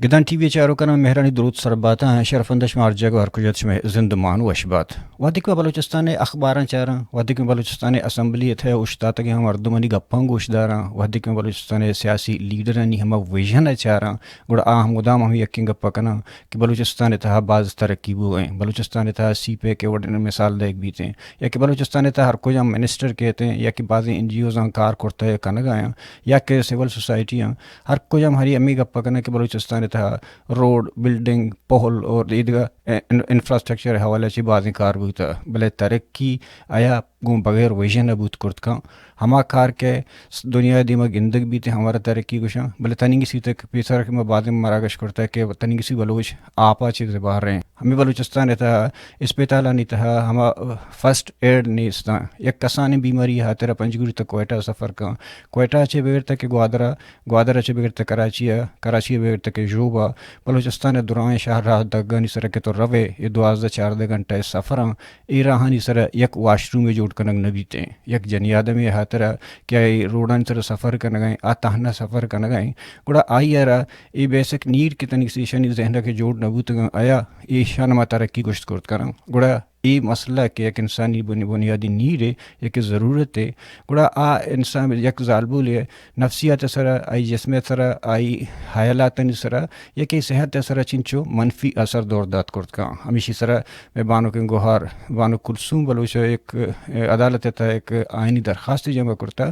گدان T V ءِ چاروکاں مہرانی دروت سر بات اَنت، شرفندش مارجگ ءُ ہر کجا شمئے زندمان وش بات۔ وھدے کہ ما بلوچستان ءِ اخباراں چاراں، وھدے کہ بلوچستان ءِ اسمبلی ءِ تہ ءَ اوشتاتگیں ہم مردمانی گپاں گوش داراں، وھدے کہ ما بلوچستان ءِ سیاسی لیڈرانی ہما ویژن ءَ چاراں، گڑا آ ہم مدام ہمے یکیں گپ ءَ کناں کہ بلوچستان ءِ تہ ءَ باز ترقی بوگ ءَ اِنت، بلوچستان ءِ تہ ءَ سی پیک ءِ وڑیں مثال دئیگ بیت اِنت، یا کہ بلوچستان ءِ تہ ءَ ہر کجام منسٹر کیت اِنت، یا کہ بازیں این جی اوزاں کار کرتہ ءُ کنگ ءَ اَنت، یا کہ سول سوسائٹی اَنت، ہر کجام ہر ہمے گپ ءَ کناں کہ بلوچستان ءِ تہ ءَ روڈ، بلڈنگ، پل اور ایدگہ ان-، انفراسٹرکچر ءِ حوالہ ءَ چہ بازیں کار بوتہ، بلے ترقی آیا گوں بغیر ویژن ءَ بوت کرت کن۔ ہما کار کہ س-، دنیا ءِ دیما گندگ بیت، ہمارا ترقی گوشاں، بلے تنیگہ سی تک پیسر کہ ما بازیں مراگش کرتہ کہ تنیگہ سی بلوچ آپ ءَ چہ زبہر اِنت۔ ہمے بلوچستان ءِ تہ ءَ اسپتالانی تہ ءَ ہما فرسٹ ایڈ نیست اَنت۔ یک کسانیں بیماری ءِ ہاترا پنجگور تک کوئٹہ سفر کن، کوئٹہ ءَ چہ بگر تک کہ گوادر ءَ، گوادر ءَ چہ بگر تک کراچی ءَ، کراچی ءَ بگر تک کہ ژوب ءَ، بلوچستان ءِ درائیں شہر راہ دگانی سر ءَ کہ تو روئے، اے دوازدہ چاردہ گھنٹہ ءِ سفر اَنت، اے راہانی سر ءَ یک واش رومے جوڑ کنگ نہ بیت اِنت۔ یک جنی آدمے ءِ ہاترا کہ آ اے روڈانی سر ءَ سفر کنگ ءَ اِنت، آ تہنا سفر کنگ ءَ اِنت، گڑا آئی ءَ را اے بیسک نیڈ کہ تنیگہ سی ایشانی ذہن ءَ کہ جوڑ نہ بوتگ اَنت، آیا ایشاں ما ترقی گوشت کرت کناں؟ گڑا اے مسئلہ کہ یک انسانی بنی-، بنیادی نیڈے، یک ضرورتے، گڑا آ انسان یک زالبولے نفسیات ءِ سر ءَ، آئی جسم ءِ سر ءَ، آئی حیالاتانی سر ءَ، یک صحت ءِ سر ءَ چنچو منفی اثر دور دات کرت کن۔ ہمیشی سر ءَ مئے بانکیں گوہار بانک کلثوم بلوچ ءَ یک، ءَ، عدالت ءِ تہ ءَ یک آئینی درخواستے جمع کرتہ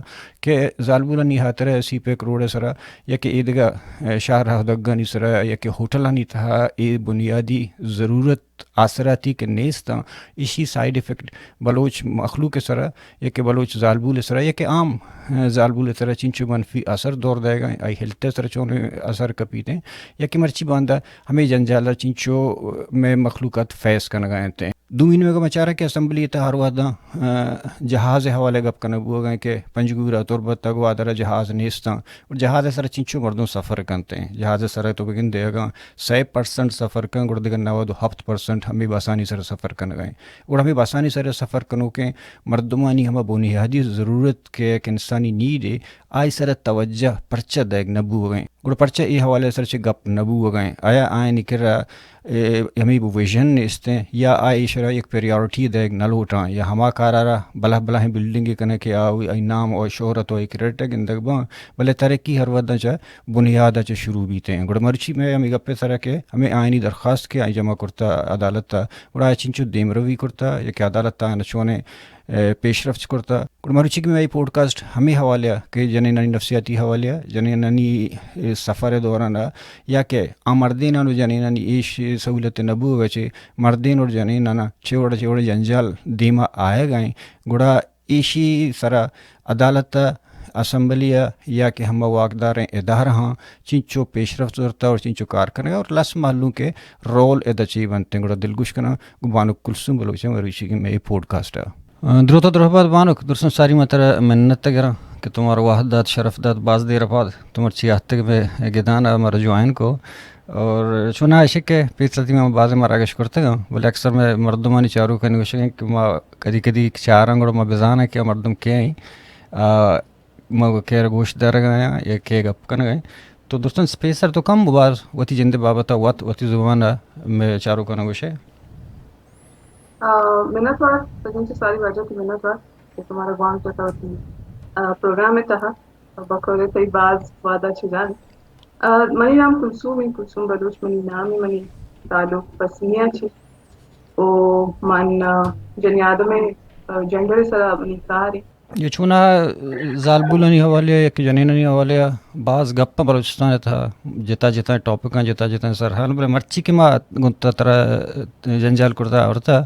کہ زالبولانی ہاترا سی پیک روڈ ءِ سر ءَ یک ایدگہ، ءَ، شاہراہ دگانی سر ءَ یک ہوٹلانی تہ ءَ اے بنیادی ضرورت آسراتی کہ نیست اَنت، ایشی سائیڈ افیکٹ بلوچ مخلوق ءِ سر ءَ یا کہ بلوچ زالبول ءِ سر ءَ یا کہ عام، ءَ، زالبول ءِ سر ءَ چنچو منفی اثر دور دئیگ ءَ اِنت، آئی ہیلتھ ءِ سر ءَ چون اثر کپیت اِنت، یا کہ مرچی باندا ہمے جنجال ءَ چنچو مئے مخلوقات فیس کنگ ءَ اَنت۔ دومی نیمگ ءَ ما چاراں کہ اسمبلی ءِ تہ ءَ ہر وھداں، ءَ، جہاز ءِ حوالہ ءَ گپ کنگ بوگ ءَ اِنت کہ پنجگور ءَ، تربت ءَ، گوادر ءَ جہاز نیست اَنت اور جہاز ءِ سر ءَ چنچو مردم سفر کنت اَنت۔ جہاز ءِ سر ءَ تو بگندے اگاں سئے پرسنٹ سفر کن، گڑا دگہ نود ءُ ہپت پرسنٹ ہمے بسانی سر ءَ سفر کنگ ءَ اِنت۔ گڑا ہمے بسانی سر ءَ سفر کنوکیں مردمانی ہما بنیادی ضرورت کہ یک انسانی نیڈے، آئی سر ءَ توجہ پرچہ دئیگ نہ بوگ ءَ اِنت؟ گڑا پرچہ اے حوالہ ءِ سر ءَ چہ گپ نہ بوگ ءَ اِنت؟ آیا آیانی کرا، اے، ہمے ویژن نیست اِنت یا آ ایشرا یک پریارٹی دئیگ نہ لوٹاں یا ہما کار ءَ را بلاہ بلاہیں بلڈنگے کناں کہ آ آئی نام ءُ شہرت ءُ آئی کریڈٹ ءَ گندگ باں، بلے ترقی ہر وھداں چہ بنیاد ءَ چہ شروع بیت اِنت۔ گڑا مرچی مئے ہمے گپ ءِ سر ءَ کہ ہمے آئینی درخواست کہ آئی جمع کرتہ عدالت ءَ، گڑا آ چنچو دیمروی کرتہ یا کہ عدالت ءَ آیاں چونیں، اے، پیشرفت کرتہ۔ گڑا مرچی کہ مئے پوڈکاسٹ ہمے حوالہ ءَ کہ جنینانی نفسیاتی حوالہ ءَ، جنینانی، اے، سفر ءِ دوران ءَ یا کہ آ مردینان ءُ جنینانی ایش سہولت نہ بوگ ءَ چہ مردین اور جنینان ءَ چے وڑ چے وڑ جنجال دیما آیگ ءَ اِنت، گڑا ایشی سر ءَ عدالت ءَ، اسمبلی ءَ یا کہ ہما واکداریں ادارہاں چنچو پیشرفت زرتہ اور چنچو کار کنگ ءَ اور لس مہلوک ءِ رول ادا چی بنت اِنت؟ گڑا دلگوش کناں گوں بانک کلثوم بلوچ ءَ مروچی کہ مئے پوڈکاسٹ ءَ۔ دروت ءُ درہبات بانک، درستاں ساری ما ترا منت ءَ گراں کہ تو مارا وہد دات، شرف دات، باز دیر ءَ پد تو مرچی آتک مئے گدان ءَ مارا جوائن کو۔ اور چوناہا اشی کہ پیسر ءَ ما بازیں مراگش کرتگ اَنت، بلے اکثر مئے مردمانی چاروکانی گوشگ اِنت کہ ما کدی کدی چاراں گڑا ما بزاناں کہ آ مردم کئے اِنت، آ، ما کئے را گوش دارگ ءَ آں یا کئے گپ کنگ ءَ اِنت۔ تو درستاں پیسر تو کم باز وتی جند ءِ بابت ءَ وت، وتی زبان ءَ مئے چاروکاں گوش ئے۔ آ، منت وار، سجن چہ ساری واجہ تئی منت وار کہ تو مارا گوانک جتا وتی، آ، پروگرام ءِ تہا۔ بقول تئی باز وعدہ چہ جان۔ آ، منی نام کلثوم اِنت، کلثوم بلوچ منی نام اِنت، منی تعلق پسنی ءَ چہ۔ او من، آ، جنی آدم ءِ، آ، جنڈر ءِ سرا منی کار اِنت۔ اے چوناہا زالبولانی حوالہ ءَ یا کہ جنینانی حوالہ ءَ باز گپ اَنت بلوچستان ءِ تہا، جتا جتا ٹاپکاں، جتا جتا سرحال، بلے مرچی کہ ما گوں ترا جنجال کرتا آورتا،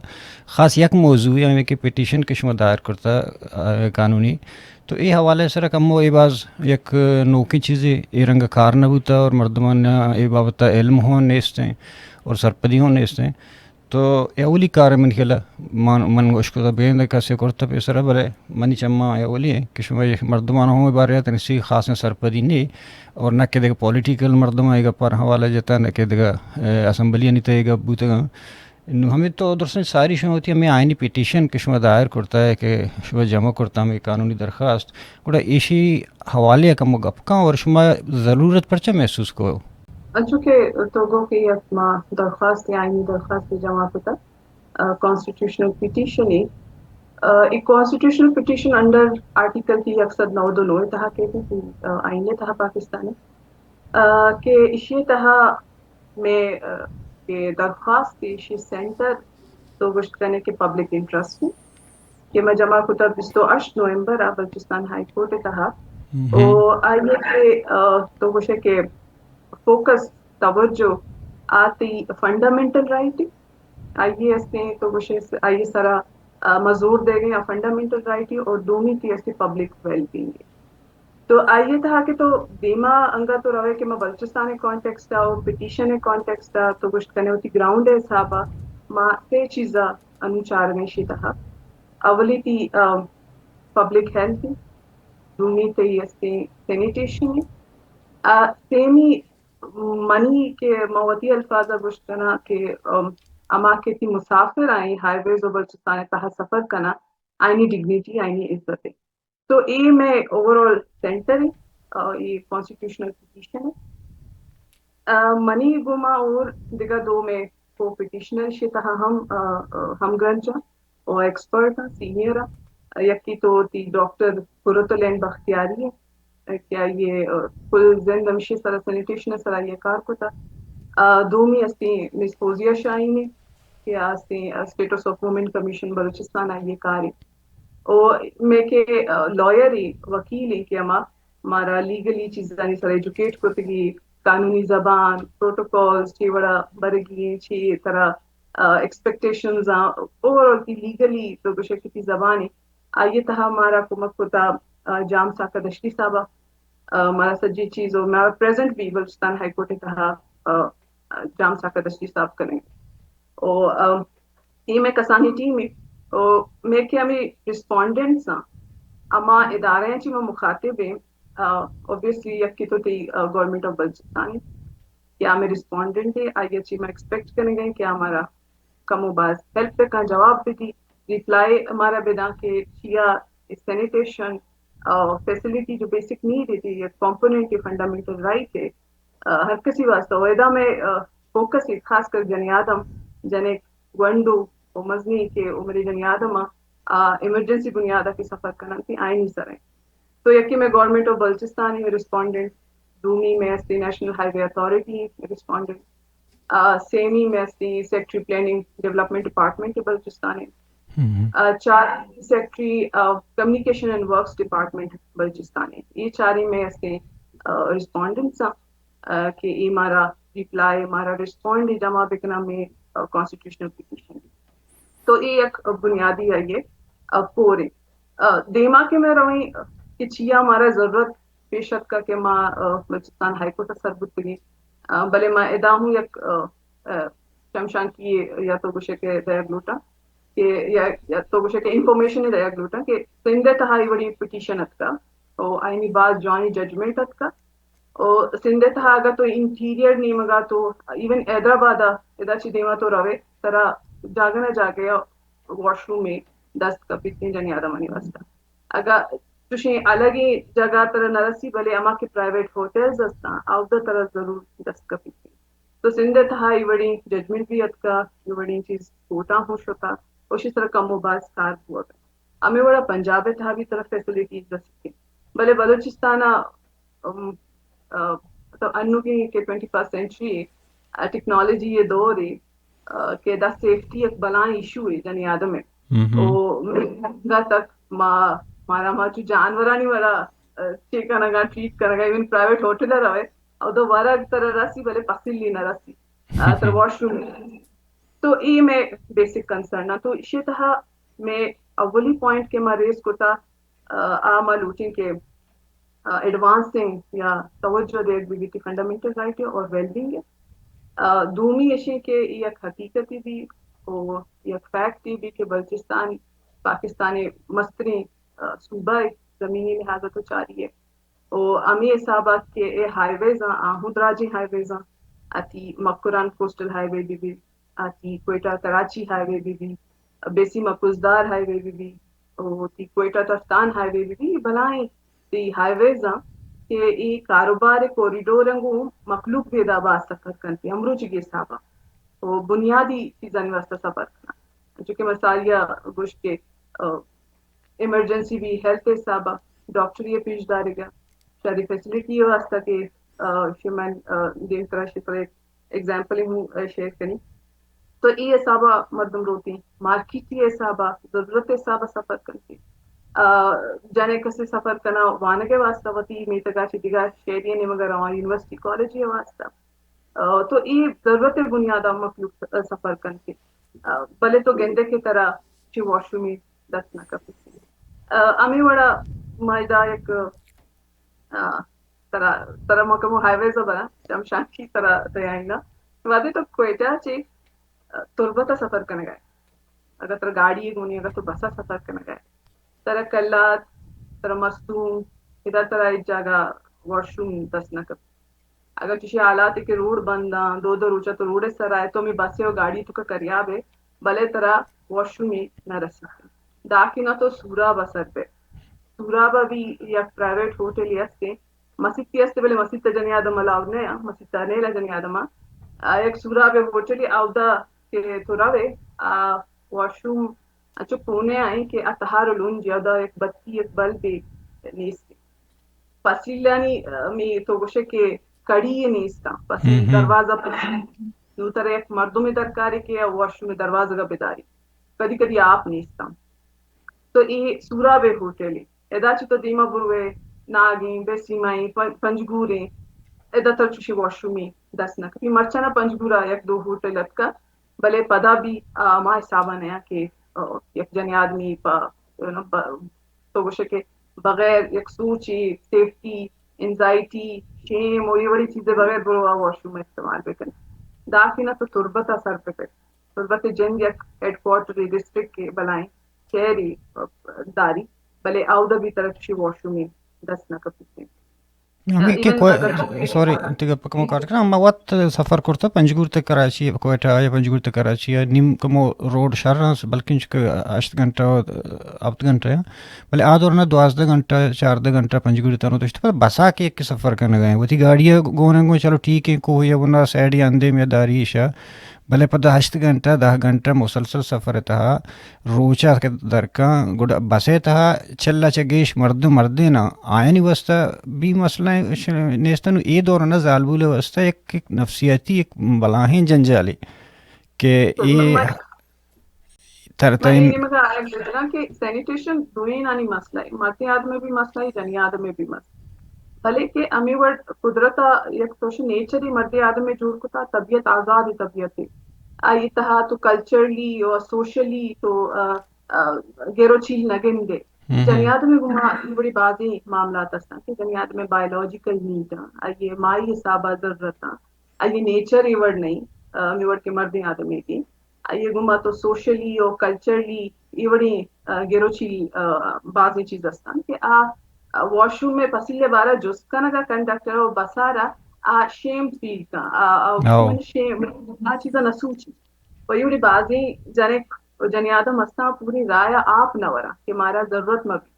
خاص یک موضوعے ہمے کہ پٹیشن کہ شما دائر کرتا، آ، قانونی، تو اے حوالہ ءِ سرا کمو اے باز یک نوکیں چیزے، اے رنگ کار نہ بوتا اور مردمان ءَ اے بابت ءَ علم ہوں نیست اِنت اور سرپدی ہوں نیست اِنت۔ تو اے اولی کار اِنت منی خیال ءَ، من، من گوش کتہ بگندے کسے کرتہ پیسر ءَ، بلے منی چماں اے اولی اِنت کہ شما اے مردمان ہوں اے بارے ءَ تنیسی خاصیں سرپدی نے اور نہ کہ دگہ پولیٹیکل مردماں اے گپاں حوالہ جتہ، نہ کہ دگہ، اے، اسمبلیانی تہ ءَ اے گپ بوتگ اَنت۔ نوں ہمے تو درستیں ساری شما وتی ہمے آئینی پٹیشن کہ شما دائر کرتہ کہ شما جمع کرتہ ہمے قانونی درخواست، گڑا ایشی حوالہ ءَ کمو گپ کن اور شما ضرورت پرچہ محسوس کو؟ انچو کہ تو گو کہ یک ما درخواست، آئینی درخواست جمع کتا، کانسٹیٹیوشنل پٹیشن ء۔ اے کانسٹیٹیوشنل پٹیشن انڈر آرٹیکل کی یک سد نود و نو تہا کہتے ہیں کہ آئین تہا پاکستان ہے کہ اشی تہا میں کہ درخواست ایشی سینٹر تو گوشت کنے کہ پبلک انٹرسٹ ہے کہ میں جمع کتا بیست و ہشت نومبر آ بلوچستان ہائی کورٹ تہا۔ او آئیے کہ تو گوشے کہ فوکس، توجہ آتی فنڈامنٹل رائٹ آئیے ہستے تو گوشے آئیے سرا مزور دے گئے فنڈامنٹل رائٹ اور دومی تی ہستے پبلک ویل بینگ۔ تو آئیے تہا کہ تو دیما انگا تو روے کہ ما بلوچستان کانٹیکسٹ آ اور پٹیشن کانٹیکسٹ آ تو گوشت کنے ہوتی گراؤنڈ حساب آ ما سے چیزا انو چار میں شی تہا اولی تی پبلک ہیلتھ، دومی تی ہستے سینیٹیشن، سیمی منی کہ ما وتی الفاظ ء گوشت کناں کہ ہما کہ تی مسافر آئیں ہائی ویز و بلوچستان ء تہا سفر کناں، آئینی ڈگنیٹی، آئینی عزت ء۔ تو اے میں اوور آل سینٹر ء، اے کانسٹیٹیوشنل پوزیشن ء۔ منی گوما اور دگہ دو میں کو پٹیشنر شی تہا ہم ہمگرنچ و ایکسپرٹ ہیں، سینئر ہیں۔ یکی تو تی ڈاکٹر قرۃ العین بختیاری ہے کہ آئیے کل زند ہمشی سرا سینیٹیشن سرا یہ کار کتا۔ دومی استی مس فوزیہ شاہین ہے کہ استی status of women commission Balochistan آئیے کار ہے۔ او میں کہ لائر ہے، وکیل ہے کہ ہما مارا لیگلی چیزانی سرا ایجوکیٹ کرتگی، قانونی زبان، پروٹوکالز چی وڑا برگی ہیں، چی طرح ایکسپیکٹیشنز آں، اوور آل تی لیگلی تو گوشے کہ تی زبان ہے۔ آئیے تہا مارا کمک کتا جام ساکہ دشتی صاحبہ، مارا سجی چیز و مارا پریزنٹ بھی بلوچستان ہائی کورٹ تہا جام ساکہ دشتی صاحب کریں۔ او اے میں کسانی ٹیم ہے، او میں کہ ہمیں ریسپونڈنٹس ہیں، ہما ادارے ہیں چی میں مخاطب ہیں، اوبیسلی یکی تو تی گورنمنٹ آف بلوچستان ہے کہ ہمیں ریسپونڈنٹ ہے، آئیے چی میں ایکسپیکٹ کریں گے کہ ہمارا کم و باز ہیلپ بکاں، جواب بدی، ریپلائی ہمارا بداں کہ چیا سینیٹیشن فیسلٹی جو بیسک نیڈ ہے، یہ کمپوننٹ ہے، فنڈامنٹل رائٹ ہے ہر کسی واسطہ۔ و ادا میں فوکس ہے خاص کر جنی آدم، جنے گونڈو و مزنی کہ عمر جنی آدم ایمرجنسی بنیاد کی سفر کنن تی آئینی سر ہیں۔ تو یکی میں گورنمنٹ آف بلوچستان ہے ریسپونڈنٹ، دومی میں استی نیشنل ہائی وے اتھارٹی ریسپونڈنٹ، سیمی میں استی secretary planning development department Balochistan ہے، چار secretary communication and works department Balochistan ہے۔ یہ چاری میں استی ریسپونڈنٹس ہیں کہ یہ مارا ریپلائی، مارا ریسپونڈ جمع بکنا میں کانسٹیٹیوشنل پٹیشن۔ تو یہ ایک بنیادی ہے یہ پورے دیما کہ میں رویں کہ چیا مارا ضرورت پیش اتکا کہ ما بلوچستان ہائی کورٹ سر بوتگیں، بلے ما ادا ہوں یک چمشانکی یا تو گوشے کہ دئیگ لوٹاں کہ یا تو گوشے کہ انفارمیشن دئیگ لوٹاں کہ سندھ تہا ای وڑی پٹیشن اتکا او آئینی باز جوانی ججمنٹ اتکا او سندھ تہا اگا تو انٹیریئر نیمگا تو ایون حیدرآباد ادا چی دیما تو روے ترا جاگہ نہ جاگہ واش روم دست کپیت جنی آدمانی واسطہ۔ اگا چوشیں الگیں جاگہ ترا نہ رسی، بلے ہما کہ پرائیویٹ ہوٹلز ہستاں، اودا ترا ضرور دست کپیت۔ تو سندھ تہا ای وڑیں ججمنٹ بھی اتکا، ای وڑیں چیز کوٹا ہوں شتا، اوشی سر کم و باز کار بوگ۔ ہمیں وڑا پنجاب تہا بھی ترا فیسلٹیز رسیت۔ بلے بلوچستان مطلب انوگیں کہ ٹوئنٹی فرسٹ سینچری ٹیکنالوجی یہ دور ہے کہ دا سیفٹی ایک بلائیں ایشو ہے جنی آدم ہے۔ او گا تک ما مارا ما چو جانورانی وڑا چیک کنگا، ٹریٹ کنگا، ایون پرائیویٹ ہوٹل روے او دو ورگ تر رسی بلے پسلی نہ رسی تر واش روم۔ تو اے میں بیسک کنسرن نا۔ تو اشی تہا میں اولی پوائنٹ کہ ما ریز کتا آ ما لوٹیں کہ ایڈوانسنگ یا توجہ دیگ بہ بیت فنڈامنٹل رائٹ اور ویل بینگ۔ دومی اشیں کہ یک حقیقتی بھی او یک فیکٹ بھی کہ بلوچستان پاکستان مستریں صوبہ زمینی لحاظ تو چاری ہے۔ او ہمیں حساب کہ اے ہائی ویز آں، آہوں دراجیں ہائی ویز آں، آتی مکران کوسٹل ہائی وے بہ بی، آتی کوئٹہ کراچی ہائی وے بہ بی، بیسی مکوزدار ہائی وے بہ بی، او تی کوئٹہ تفتان ہائی وے بہ بی، بلائیں تی ہائی ویز آں، کہ اے کاروبار کوریڈور انگو مخلوق بیدا باز سفر کنتی امروچگی حسابا، تو بنیادی چیزانی واسطہ سفر کنا، چونکہ مثالیا گوشت کہ ایمرجنسی بھی ہیلتھ حسابا، ڈاکٹری پیش دارگا، شری فیسلٹی واسطہ کہ شمن دیم ترا شتر ایگزامپل ہوں شیئر کنی۔ تو ای حسابا مردم روتی، مارکیٹی حسابا، ضرورت حسابا سفر کنتی۔ جنے کسی سفر کنا وانگے واسطہ وتی میتگا چی دیگا شہری نیمگا رواں یونیورسٹی کالجی واسطہ۔ تو ای ضرورت بنیادا مخلوق سفر کنتی۔ بلے تو گندے کہ ترا چی واشرومی دست نہ کپی۔ ہمیں وڑا ما ادا یک ترا، ترا ما کمو ہائی ویز ء براں، شمشانکی ترا دیائیناں۔ وہدے تو کوئٹہ چہ تربت ء سفر کنگا ئے، اگر ترا گاڑی گونی، اگر تو بس ء سفر کنگا ئے، ترا کلات، ترا مستونگ، ادا ترا ہچ جاگہ واشروم دست نہ کپی۔ اگر چشی حالات کہ روڈ بنداں، دو دو روچا تو روڈ سر آئے، تو ہمیں بس و گاڑی تو کا کریاب ہے، بلے ترا واشروم نہ رسی۔ داکنا تو سوراب سر پہ، سوراب بھی یک پرائیویٹ ہوٹل ہستے، مسیتی ہستے، بلے مسیت جنی آدم الاؤڈ نہیں، مسیت نیلا جنی آدم۔ یک سوراب ہوٹل اودا کہ تو روے، آ واشروم اچو کونے آئیں کہ اتہار لونج یا دا یک بتی یک بلبے نیست۔ پسیلانی، می تو گوشے کہ کڑی نیستاں، پسیل دروازہ پر۔ نو ترا یک مردم درکاری کہ واشروم دروازہ بداری، کدی کدی آپ نیستاں۔ تو اے سوراب ہوٹل ادا چہ تو دیما بروے، ناگیں، بے سیمائیں، پنجگوریں، ادا تر چوشی واشرومی دست نہ کپی۔ مرچانا پنجگورا یک دو ہوٹل اتکا، بلے پدا بھی ہما حسابا نیا کہ یک جنی آدمی پہ تو گوشے کہ بغیر یک سوچی، سیفٹی، انزائٹی، شیم و یہ وڑی چیزیں بغیر برو آ واشروم استعمال بکن۔ داکنا تو تربت سر پہ پہ۔ تربت جند یک ہیڈ کوارٹر ڈسٹرکٹ کے بلائیں شہری داری، بلے اودا بھی طرف چی واشرومی دست نہ کپیتے۔ ہمیں کہ ایون کوئے، اگر سوری، تیگا پکمو کار کرنا، ما وقت سفر کرتا پنجگور تے کراچی، کوئٹہ یا پنجگور تے کراچی، نیم کمو روڈ شر، بلکن چکہ ہشت گھنٹہ، ہفت گھنٹہ، بلے آ دوران دوازدہ گھنٹہ، چاردہ گھنٹہ پنجگور تانو تو اشت پر بسا کے یک سفر کنگا ہیں۔ وتی گاڑی گونے گو چلو ٹھیک ہے، کوہ یا بنا سائیڈ یا اندے میں داری شا، بلے پدا ہشت گھنٹہ، دہ گھنٹہ مسلسل سفر تہا روچا کہ درکاں، گڑا بسے تہا چلا چہ گیش مردم مردے نا، آیانی واسطہ بھی مسئلہ نیستن۔ اے دور نا زالبول واسطہ یک، یک نفسیاتی، یک بلاہیں جنجالے کہ اے تر ترین۔ مگا آیگ بزگاں کہ سینیٹیشن دوئینانی مسئلہ ہے، مردیں آدمے بھی مسئلہ ہے، جنی آدمے بھی مسئلہ۔ بلے کہ ہمیں وڑ قدرت ء یک سوشل نیچر ہی مردے آدمے جوڑ کتا، طبیعت آزاد طبیعت ہے۔ آئی تہا تو کلچرلی اور سوشلی تو، آ، آ، گیرو چیل نہ گندے۔ جنی آدمے گما بڑی بازی معاملات ہستاں کہ جنی آدمے بایولوجیکل نیڈ ہیں، آئی مائی حسابہ ضرورت ہیں، آئی نیچر ہی وڑ نہیں، آ، ہمیں وڑ کے مردیں آدمے کی۔ آئی گما تو سوشلی اور کلچرلی یہ وڑی، آ، گیروچی، آ، بازیں چیز ہستاں کہ آ، آ، واش روم میں پسیلے بارا جست کنگا کنڈکٹر و بسارا آ شیم فیل کن، آ، آ، من شیم، آ چیزا نہ سوچی۔ و یہ وڑی بازیں جنک و جنی آدم ہستاں پوری رایا آپ نہ وراں کہ مارا ضرورت مہ بی۔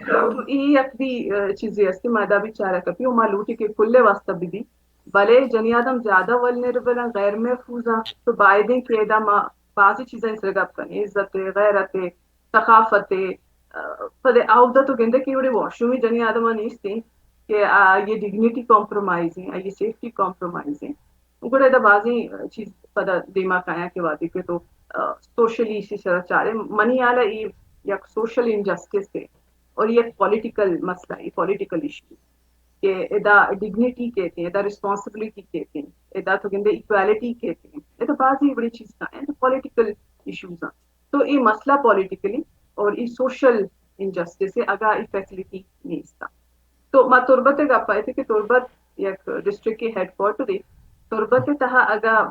تو ای یک بھی، آ، چیزے ہستی، ما ادا بھی چارہ کپی و ما لوٹی کہ کلے واسطہ بھی دی۔ بلے جنی آدم زیادہ ولنریبل ہیں، غیر محفوظ ہیں، تو بایدیں کہ ادا ما بازی چیزاں سر گپ کنیں، عزت، غیرت، ثقافت، آ، پدے اودا تو گندے کہ وڑے واش رومی جنی آدم نیستیں کہ آ، یہ ڈگنیٹی کمپرومائز ہیں، آ، یہ سیفٹی کمپرومائز ہیں۔ گڑا ادا بازیں چیز پدا دیما کایاں کہ وہدے کہ تو، آ، سوشلی اسی سرا چارے۔ منی حالا ای یک سوشل انجسٹس ہے اور یک پولیٹیکل مسئلہ ہے، پولیٹیکل ایشو کہ ادا ڈگنیٹی کہتے ہیں، ادا ریسپانسبلٹی کہتے ہیں، ادا تو گندے ایکوالٹی کہتے ہیں، ادا بازی بڑی چیز کا ہیں، تو پولیٹیکل ایشوز ہیں۔ تو یہ مسئلہ پولیٹیکلی اور یہ سوشل انجسٹس ہے، اگا یہ فیسلٹی نہیں اس کا۔ تو ما تربت گپ آئے تھے کہ تربت یک ڈسٹرکٹ کے ہیڈ کوارٹر ہے۔ تربت تہا اگا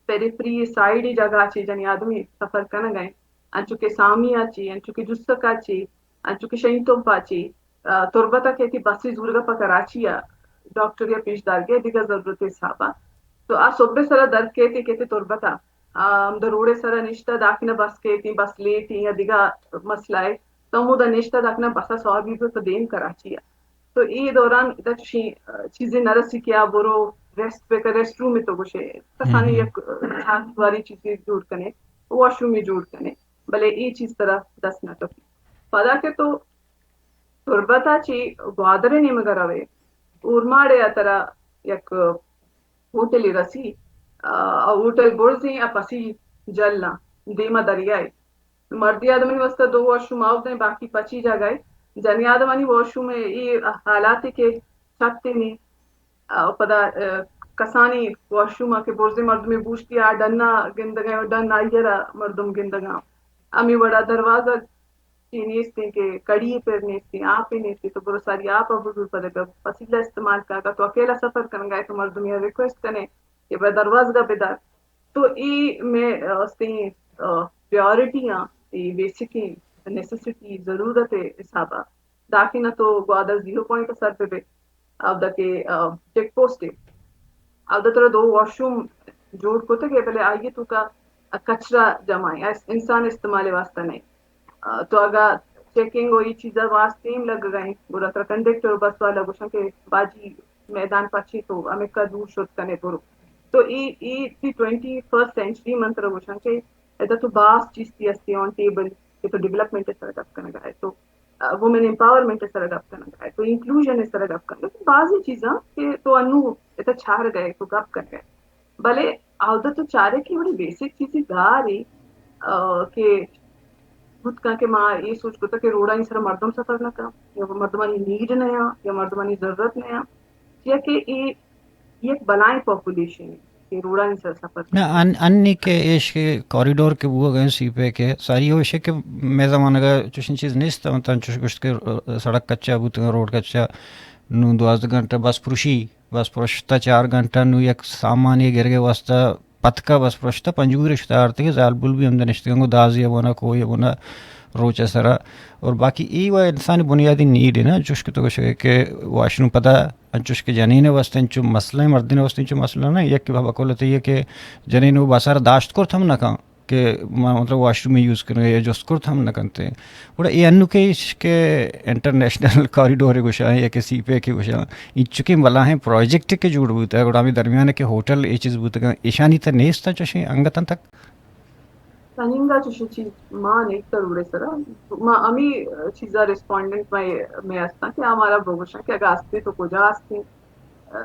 پیریفری سائیڈ جگہ چی جنی آدمی سفر کنگ ء، انچو کہ سامی ء چی، انچو کہ جسک ء چی، انچو کہ شہین توپ ء چی، آ، تربت ء کہ تی بسی زورگ ء پہ کراچی ء ڈاکٹر یا پیش دارگ ء دگہ ضرورت حساب ء۔ تو آ صبح سرا در کیتی کیتی تربت ء، آ، ہمدا روڈ ء سرا نشتہ داکنا بس کیتی، بس لیٹ یا دگہ مسئلہ ء، تو ہمودا نشتہ داکنا بس ء سوار بیت تو دیم کراچی ء۔ تو اے دوران ادا چشیں، آ، چیزے نہ رسی کہ آ برو ریسٹ بکن، ریسٹ روم تو گوشے، کسانی یک، آ، چار دیواری چیزے جوڑ کنے، واش رومے جوڑ کنے، بلے اے چیز ترا دست نہ کپی۔ پدا کہ تو تربت ءَ چہ گوادر ءِ نیمگ ءَ روئے، اورماڑے ءَ ترا یک ہوٹلے رسی، آ، ہوٹل برزیں ءُ پسیل جلاں، دیم ءَ دریائے۔ مردی آدمانی واسطہ دو واش روم آؤدیں، باقی پچی جاگہ ءَ۔ جنی آدمانی واش روم ءِ اے حالاتے کہ چھتے نی، آ، پدا، آ، کسانی واش روم ءَ کہ برزیں مردمے بوشتی آ ڈن ءَ گندگ ءَ، ڈن آئی ءَ را مردم گندگ ءَ۔ ہمے وڑا دروازگ چی نیستیں کہ کڑی پر نیستیں، آپ نیستیں، تو برو ساری آپ ءَ بزور، پدا پسیلہ استعمال کن۔ اگاں تو اکیلا سفر کنگا ئے تو مردمے ءَ ریکویسٹ کنے کہ بہ دروازگا بدار۔ تو اے مئے استیں، آ، پریارٹی آں، اے بیسکیں نیسیسٹی، ضرورت ءِ حساب ءَ۔ داکہ نہ تو گوادر زیرو پوائنٹ ءَ سر بہ بے، اودا کہ، آ، چیک پوسٹ ءَ، اودا ترا دو واش روم جوڑ کتگ ءَ، بلے آئی ءِ توکا کچرا جمع ایں، اس-، انسان استعمال ءِ واسطہ نہ ایں۔ آ، تو اگاں چیکنگ ءُ اے چیزاں واسطہ ایں لگگ ءَ ایں، گڑا ترا کنڈکٹر ءُ بس والا گوشاں کہ باجی میدان پچ ایں، تو ہمکا دور شت کنے برو۔ تو اے، اے تئی ٹوئنٹی فرسٹ سینچری، من ترا گوشاں کہ ادا تو باز چیز تئی ہستی آن ٹیبل کہ تو ڈیولپمنٹ ءِ سرا گپ کنگا ئے، تو، آ، وومن امپاورمنٹ ءِ سرا گپ کنگا ئے، تو انکلوژن ءِ سرا گپ کنگا ئے، تو بازیں چیزاں کہ تو انو ادا چارگا ئے، تو گپ کنگا ئے۔ بلے اودا تو چارے کہ وڑی بیسک چیزے گار ایں، آ، کہ بوت کن کہ ما اے سوچ کتگ کہ روڈانی سرا مردم سفر نہ کن، یا مردمانی نیڈ نہ آں، یا مردمانی ضرورت نہ آں، یا کہ اے یک بلائیں پاپولیشن ایں کہ روڈانی سرا سفر کن۔ نہ، ان-، انی کہ ایش کہ کوریڈور کہ بوگ ءَ ایں سی پیک ءِ، ساری ہوش کہ مئے زمانگ ءَ چوشیں چیز نیست اَنت، تاں چوش گوشت کہ سڑک کچا بوتگ، روڈ کچا، نوں دوازدہ گھنٹہ بس پروشی، بس پرشتہ چار گھنٹہ، نوں یک سامانے گرگ ءِ واسطہ پتکا بس پرشتہ، پنجگور ءَ شتہ آرتگ، زالبول بھی ہمدا نشتگ اَنت، گوں دازے ءَ بونا، کوہے ءَ بونا، روچ ءِ سرا۔ اور باقی اے و انسانی بنیادی نیڈ ایں نا، چوش کہ تو گوشگ ئے کہ واش روم پدا انچوش کہ جنین ءِ واسطہ انچو مسئلہ ایں، مردین ءِ واسطہ انچو مسئلہ نہ ایں، یک بقول تئی کہ جنین ءَ بس ءَ را داشت کرت ہم نہ کن۔ کہ ما مطلب واش روم یوز کنگ ءَ یا جست کرت ہم نہ کنت۔ گڑا اے انوکے اش کہ انٹرنیشنل کوریڈور گوشاں یا کہ سی پیک گوشاں، انچکیں بلاہیں پروجیکٹ کہ جوڑ بوتگ، گڑا ہمے درمیان ءَ کہ ہوٹل اے چیز بوتگ، ایشانی تہ نیست چوشیں انگت تک؟ تنینگا چوشیں چیز ما نیست روڈ ءِ سرا۔ ما ہمے چیزا ریسپونڈنٹ مئے، مئے ہستاں کہ ہمارا بگوشاں کہ اگاں ہستے تو کجا ہستے؟ آ،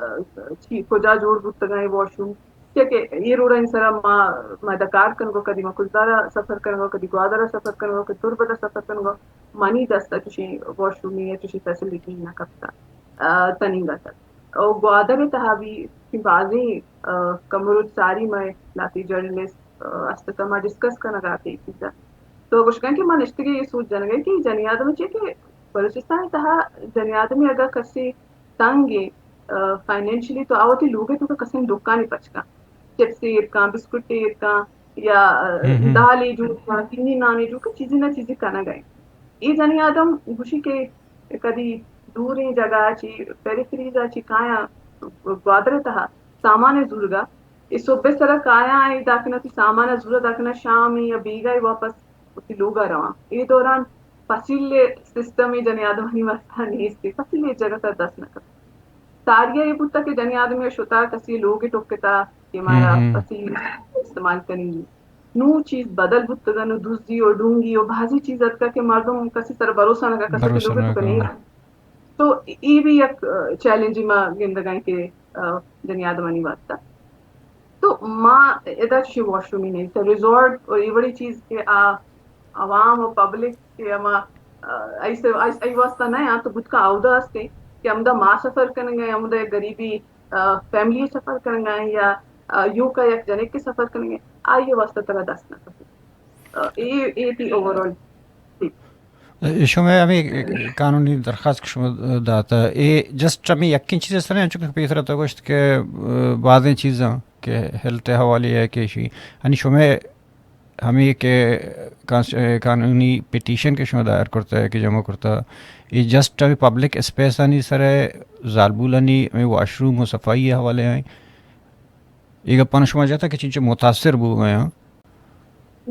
چی، کجا جوڑ بوتگاں اے واش روم؟ چیا کہ اے روڈانی سرا ما، ما ادا کار کنگو، کدی ما کلدارا سفر کنگو، کدی گوادرا سفر کنگو، کدی تربتا سفر کنگو، منی دستا چوشیں واش رومے یا چوشیں فیسلٹی نہ کپتا، آ، تنینگا تک۔ او گوادر ءِ تہا بھی بازیں، آ، کمر و ساری مئے لاتی جرنلسٹ، آ، است ات، ما ڈسکس کنگا ات اے چیزا۔ تو گوشگاں کہ ما نشتگیں اے سوچ جنگا کہ جنی آدم چے کہ بلوچستان ءِ تہا جنی آدمے اگاں کسے تنگ ایں، آ، فائنینشلی تو آ وتی لوگ ءِ توکا کسانیں دکانے پچ کن، چپسے ایر کن، بسکٹے ایر کن، یا، آ، ہم ہم۔ دالے جوڑ کن، کنی نانے جوڑ کن، چیزے نہ چیزے کنگ ءَ ایں۔ اے جنی آدم گوشی کہ کدی دوریں جاگہ ءَ چی، پیریفریز ءَ چی کایاں گوادر ءِ تہا سامان ءِ زورگ ءَ، اے صبح ءِ سرا کایاں، اے داکنا وتی سامان ءَ زورا داکنا شام یا بیگاہ ءَ واپس وتی لوگ ءَ رواں۔ اے دوران پسیل ءِ سسٹم اے جنی آدمانی واسطہ نیست، پسیل ءِ جگہ ءَ دست نہ کپت۔ ساری ءَ اے بوتگ کہ جنی آدمے شتا کسی لوگے ٹکتا کہ مارا ہم ہم۔ پسیل استعمال کنگی۔ نوں چیز بدل بوتگ، نوں دزی و ڈونگی و بازیں چیز اتکا کہ مردم کسی سر بھروسہ نہ کن، کسی بھروسہ لوگے نہ ٹکا کن۔ نہیں۔ تو اے بھی یک، آ، چیلنج ما گندگائیں کہ، آ، جنی آدمانی واسطہ۔ تو ما ادا چشیں واش رومے نیست، ریزورٹ اور اے وڑیں چیز کہ آ عوام و پبلک کہ ہما، آ، ای سے، ای، ای واسطہ نہ آں، تو بوت کن اودا ہستیں کہ ہمدا ما سفر کنگا ایں، ہمدا یک غریبی، آ، فیملی سفر کنگا ایں یا، آ، یوکا یک جنک سفر کنگا ایں، آئی واسطہ ترا دست نہ کپی۔ آ، اے، اے تئی اوورآل۔ شمئے ہمے قانونی درخواست کہ شما داتا، اے جسٹ ہمے یکیں چیز سر انچو کہ پیسرا تو گوشت کہ، آ، بازیں چیزاں کہ ہیلتھ حوالے ہے کہ شی، یعنی شمئے ہمے کہ کانس-، قانونی پٹیشن کہ شما دائر کرتا ہے کہ جمع کرتا، اے جسٹ ہمے پبلک اسپیسانی سر ہے، زالبولانی ہمے واش روم و صفائی حوالے ہیں۔ اے گپاں شما جتا کہ چنچو متاثر بوگ ء آں؟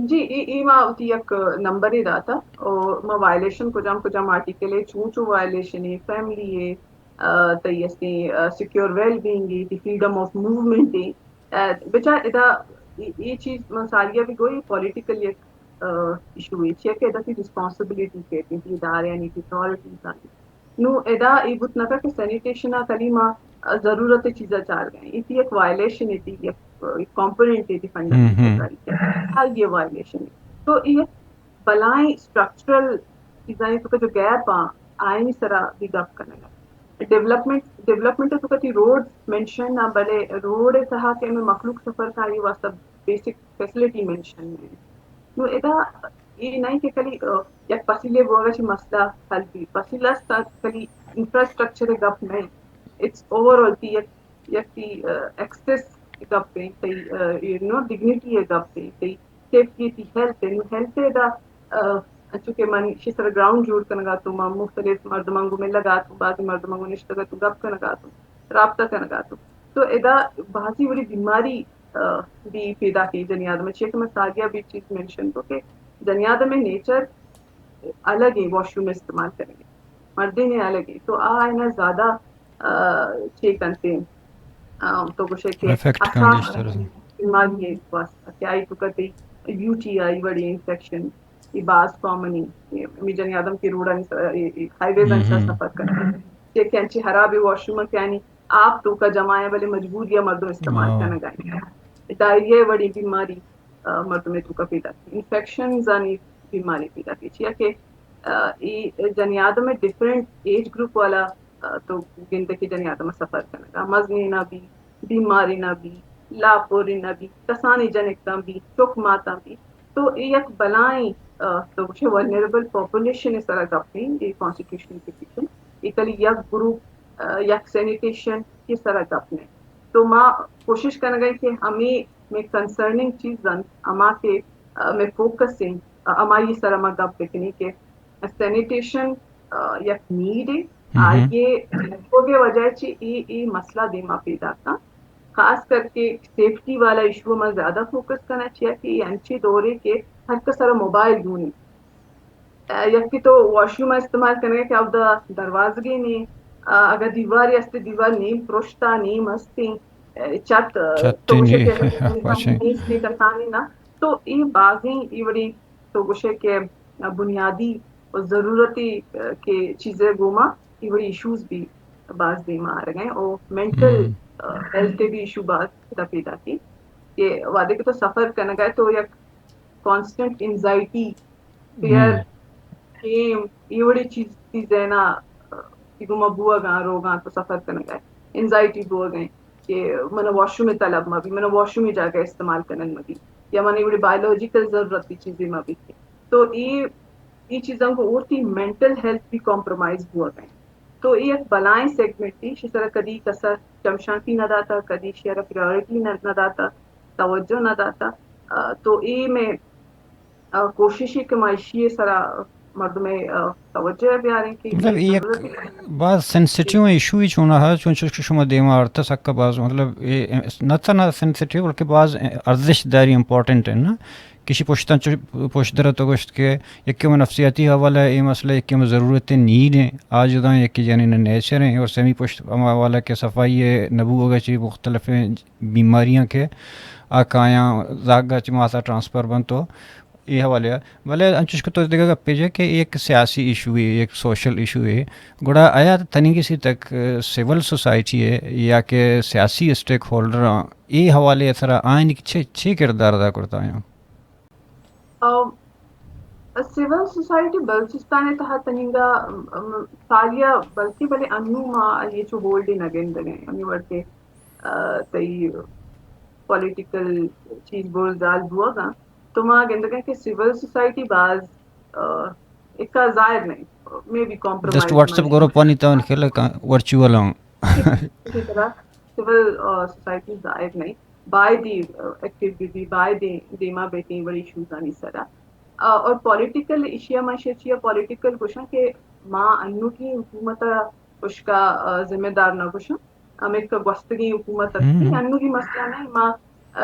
جی، اے، اے ما وتی یک نمبرے داتا، او ما وائلیشن کجام کجام آرٹیکل ہے، چون چون وائلیشن ہے، فیملی ہے، آ، تئی استیں، آ، سیکیور ویل بینگ ہے، تئی فریڈم آف موومنٹ ہے۔ آ، بچار ادا اے، اے چیز من ساریا بھی گوئی پولیٹیکل یک، آ، ایشو ہے، چیا کہ ادا تئی ریسپانسبلٹی ہے، تئی ادارے یعنی تئی اتھارٹیز آنی۔ نوں ادا اے بوت نہ کہ سینیٹیشن ء کلی ما ضرورت چیزا چار گئے۔ ایتی یک وائلیشن، ایتی یک کمپوننٹ ایتی فنڈامنٹل رائٹ ء۔ ہر یہ وائلیشن ہے۔ تو اے یک بلائیں اسٹرکچرل چیزاں تو کہ جو گیپ آں، آئینی سرا بھی گپ کنگا۔ ڈیولپمنٹ، ڈیولپمنٹ تو کتی روڈ مینشن نہ، بلے روڈ تہا کہ ہمیں مخلوق سفر کا یہ واسطہ بیسک فیسلٹی مینشن ہے۔ نوں ادا اے نہ کہ کلی، آ، یک پسیلے بوگا چی مسئلہ حل بی۔ پسیلہ است کلی انفراسٹرکچر گپ نہیں۔ اٹس اوور آل تی یک، یک تی، آ، ایکسس گپ ہیں، تی، آ، یو نو، ڈگنیٹی گپ ہیں، تی سیفٹی تی ہیلتھ ہیں۔ ہیلتھ دا، آ، چونکہ من شی سر گراؤنڈ جوڑ کنگا تو، من مختلف مردمان گو ملگا تو، بعض مردمان گو نشتگا تو گپ کنگا تو، رابطہ کنگا تو۔ تو ادا بازی وڑی بیماری، آ، بھی پیدا کی جنی آدم۔ چیئے کہ من ساگیا بھی چیز مینشن کو کہ جنی آدم نیچر الگ ہیں واش روم استعمال کریں، مردین الگ ہیں۔ تو آ اینا زیادہ، آ، چیک انتے، آ، تو گوشے کہ افیکٹ کن گیشتر۔ بیماری ہے واسطہ کہ آئی تو کتے یو ٹی آئی وڑی انفیکشن، یہ باز کامن ہے۔ یہ ہمیں جنی آدم کے روڈا ہائی ویز انچا سفر کرتے، چیک انچے خراب واش روم کہ یعنی آپ تو کا جمایا بلے مجبور یا مردم استعمال کرنا گائیں۔ ڈائریا وڑی بیماری، آ، مردم تو کا پیدا کی، انفیکشن زانی بیماری پیدا کی۔ چیا کہ، آ، ای جنی آدم ڈفرنٹ ایج گروپ والا، آ، تو گندے کہ جنی آدم سفر کنگا، مزنی نہ بھی، بیماری نہ بھی، لاپوری نہ بھی، کسانی جنک تاں بھی، چک ماتاں بھی۔ تو اے یک بلائیں، آ، تو گوشے ولنریبل پاپولیشن سرا گپیں، اے کانسٹیٹیوشنل پٹیشن، اے کلی یک گروپ، آ، یک سینیٹیشن کے سرا گپ نے۔ تو ما کوشش کنگا کہ ہمیں میں کنسرننگ چیز زن، اما کہ، آ، میں فوکس ہیں، آ، اما یہ سرا ما گپ بکنی کہ سینیٹیشن، آ، یک نیڈ ہے۔ آ، یہ، کو کے وجہ چی اے، اے مسئلہ دیما پیدا کا۔ خاص کر کے سیفٹی والا ایشو ما زیادہ فوکس کرنا چاہیے کہ یہ انچے دور ہے کہ ہر کس سر موبائل دونی۔ آ، یکی تو واش روم استعمال کرنے کہ اودا دروازگے نے، آ، اگر دیوار است، دیوار نیم پرشتا، نیم ہستی، آ، چت، آ، چھت تو نہیں، گوشے کہ اگر پاشے۔ نیم سے کسانی نا، تو یہ بازیں یہ بڑی تو گوشے کہ بنیادی و ضرورتی، آ، کہ چیزیں گوما یہ بڑی ایشوز بھی باز دیما آ رہے ہیں اور مینٹل، آ، ہیلتھ بھی ایشو باز پیدا پیدا کی کہ وعدے کہ تو سفر کرنے گئے تو یک کانسٹنٹ انزائٹی، فیئر، شیم، یہ وڑی چیز، چیزیں نا، آ، کہ گوما بوگا روگا تو سفر کرنے گئے انزائٹی بوگا کہ من واش روم طلب ما بھی، من واش روم جاگہ استعمال کرنے ما بھی، یا من یہ وڑی بایولوجیکل ضرورت کی چیزیں ما بھی۔ تو یہ، یہ چیزاں کو اور تی مینٹل ہیلتھ بھی کمپرومائز ہوا گئے۔ تو یہ ایک بلائیں سیگمنٹ تھی، شی سرا کدی کسا چمشانکی نہ داتا، کدی شی را پرائیورٹی نہ، نہ داتا، توجہ نہ داتا۔ آ، تو یہ میں، آ، کوشش ہے کہ ما اشی سرا مردم، آ، توجہ بیاریں کہ مطلب یہ ایک ضرورت ہے۔ باز سینسیٹیو ایشو ہی چونا ہے، چون چو کہ شما دیما آرتا سکا باز مطلب یہ نہ تنا سینسیٹیو بلکہ باز ارزش داری امپورٹنٹ ہے نا۔ کسی پشتاں چو-، پشت در تو گوشت کہ یکے ما نفسیاتی حوالہ اے مسئلہ، یکے ما ضرورت نیڈ ہیں، آ جدا ہیں، یکے جنین نیچر ہیں، اور سیمی پشت ہما حوالہ کہ صفائی نبوگا چی مختلف بیماریاں کہ آ کایاں زاگا چی ماسا ٹرانسفر بن تو اے حوالہ۔ بلے انچوش کہ تو دگہ گپے جے کہ ایک سیاسی ایشو ہے، ایک سوشل ایشو ہے، گڑا آیا تنیگی سی تک سول سوسائٹی ہے یا کہ سیاسی اسٹیک ہولڈر اے حوالے سرا آئین چے، چے کردار ادا کرتا ہیں؟ آ، سول سوسائٹی بلوچستان ء تہا تنینگا، ام، ام، سالیا بلکیں بلے انو ما یہ چو ہولڈ نہ گندگیں۔ ہمیں وڑ کہ، آ، تئی پولیٹیکل چیز بول زال بوگا، تو ما گندگیں کہ سول سوسائٹی باز، آ، اکا ظاہر نہیں، maybe compromise just WhatsApp group پانی تاون خیال ورچوئل ہوں۔ اسی طرح سول، آ، سوسائٹی ظاہر نہیں، باید دی، آ، ایکٹیو بی بی، باید دی دیما بیتی بڑی ایشوز آنی سرا۔ آ، اور پولیٹیکل ایشیا ما شے چیا پولیٹیکل گوشاں کہ ما انو کی حکومت اشکا، آ، ذمہ دار نہ گوشاں۔ ہمیں کہ گوستگی حکومت ات، انو کی مسئلہ نہیں، ما،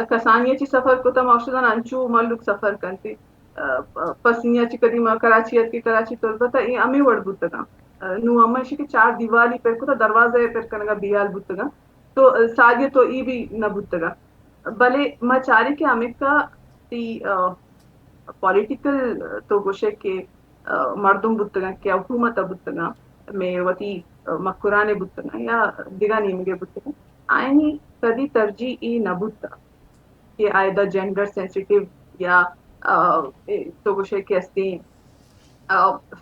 کسانی ءَ چی سفر کتا، ما اشتدان انچو ملک سفر کنتے۔ پسنی ءَ چی کدی ما کراچی اتکے، کراچی تربت ءَ اے ہمے وڑ بوتگاں۔ نوں ہما ایشی کہ چار دیوالی پر کتا، دروازہ ءَ پر کنگا بیال بوتگاں۔ تو ساری تو ای بھی نہ بوتگا۔ بلے ما چاری کہ ہمکا تی پولیٹیکل تو گوشے کہ مردم بوتگاں کہ حکومت بوتگاں، میں وتی مکرانے بوتگاں یا دگہ نیمگے بوتگاں، آئینی کدی ترجیح ای نہ بوتا کہ آئیدا جینڈر سینسیٹیو یا تو گوشے کہ استیں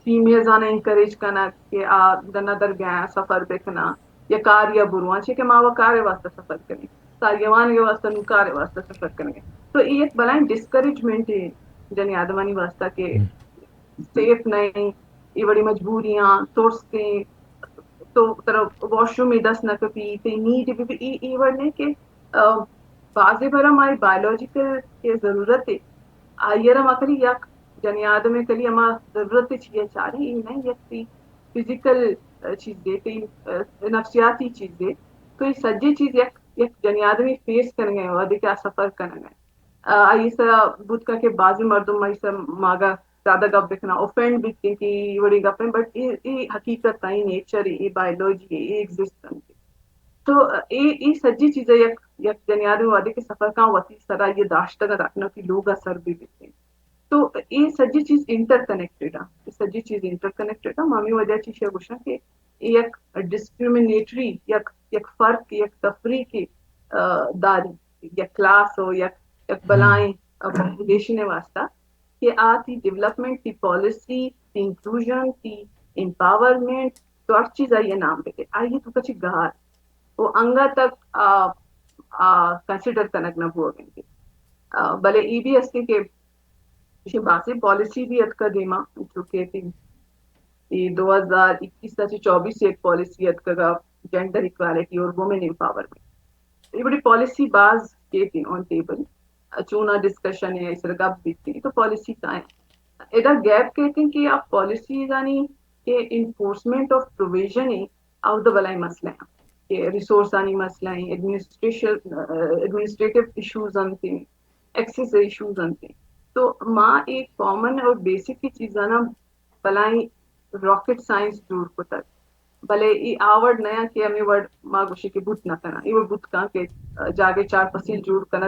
فیمیلز آنا انکریج کنگ کہ آ دنا در بیاں سفر بکناں یا کار یا برواں، چے کہ ما و کار واسطہ سفر کنیں، ساری وانگ واسطہ نوں کار واسطہ سفر کنیں۔ تو اے یک بلائیں ڈسکریجمنٹ ہے جنی آدمانی واسطہ کہ سیف نہیں، اے وڑی مجبوریاں، ترس کے، تو ترا واش روم دست نہ کپی، تے نیڈ بھی، بھی اے، اے وڑ نہیں کہ بازے برا ہماری بایولوجیکل کہ ضرورت ہے، آئیرا ما کلی یک جنی آدم کلی ہما ضرورت چیئے چاری، اے نہیں یک تی فزیکل چیز دے، تی نفسیاتی چیز دے۔ تو یہ سجے چیز یک، یک جنی آدمی فیس کرنے ہیں، ودی کیا سفر کرنے ہیں۔ آئی سرا بوت کن کہ بازی مردم آئی سرا ماگا زیادہ گپ بکنا، اوفینڈ بیتیں کہ اے وڑی گپیں، بٹ اے، اے حقیقت ہے، اے نیچر ہے، اے بایولوجی ہے، اے ایگزسٹ کنتے۔ تو اے، اے سجی چیزیں یک، یک جنی آدمی وادے کہ سفر کن وتی سرا یہ داشتگ داکنا کہ لوگ اثر بھی بیتیں۔ تو اے سجی چیز انٹر کنیکٹڈ ہیں، اے سجی چیز انٹر کنیکٹڈ ہیں۔ مامی وجہ چیز ہے گوشن کہ اے یک ڈسکریمنیٹری، یک، یک فرق، یک تفریق داری۔ یک کلاس ہو، یک، یک بلائیں پاپولیشن واسطہ کہ آ تی ڈیولپمنٹ، تی پالیسی، تی انکلوژن، تی امپاورمنٹ، تو ہر چیز آئی نام بکے، آئی تو کچھ گار و انگا تک آ، آ کنسیڈر کنگ نہ بوگن کے۔ بلے ای بھی ہستی کہ بازی پالیسی بھی اتکا دیما، جو کہ تی یہ دو ہزار اکیس تا چوبیس ایک پالیسی اتکگا، جینڈر ایکوالٹی اور وومن امپاورمنٹ۔ یہ بڑی پالیسی باز کیتی آن ٹیبل، چونا ڈسکشن ہے، اس گپ بیتی تو پالیسی کا ہے۔ ادا گیپ کیتی کہ آپ پالیسی یعنی کہ انفورسمنٹ آف پروویژن ہے، او دا بلائیں مسئلہ ہیں کہ ریسورس آنی مسئلہ ہیں، ایڈمنسٹریشن، ایڈمنسٹریٹو ایشوز انتے، ایکسس ایشوز انتے۔ تو ما ایک کامن اور بیسک کی چیزانا بلائیں راکٹ سائنس جوڑ کتگ، بلے ای آ وڑ نیا کہ ہمیں وڑ ما گوشی کہ بوت نہ کنا، ای وڑ بوت کن کہ جاگے چار پسیل جوڑ کنا،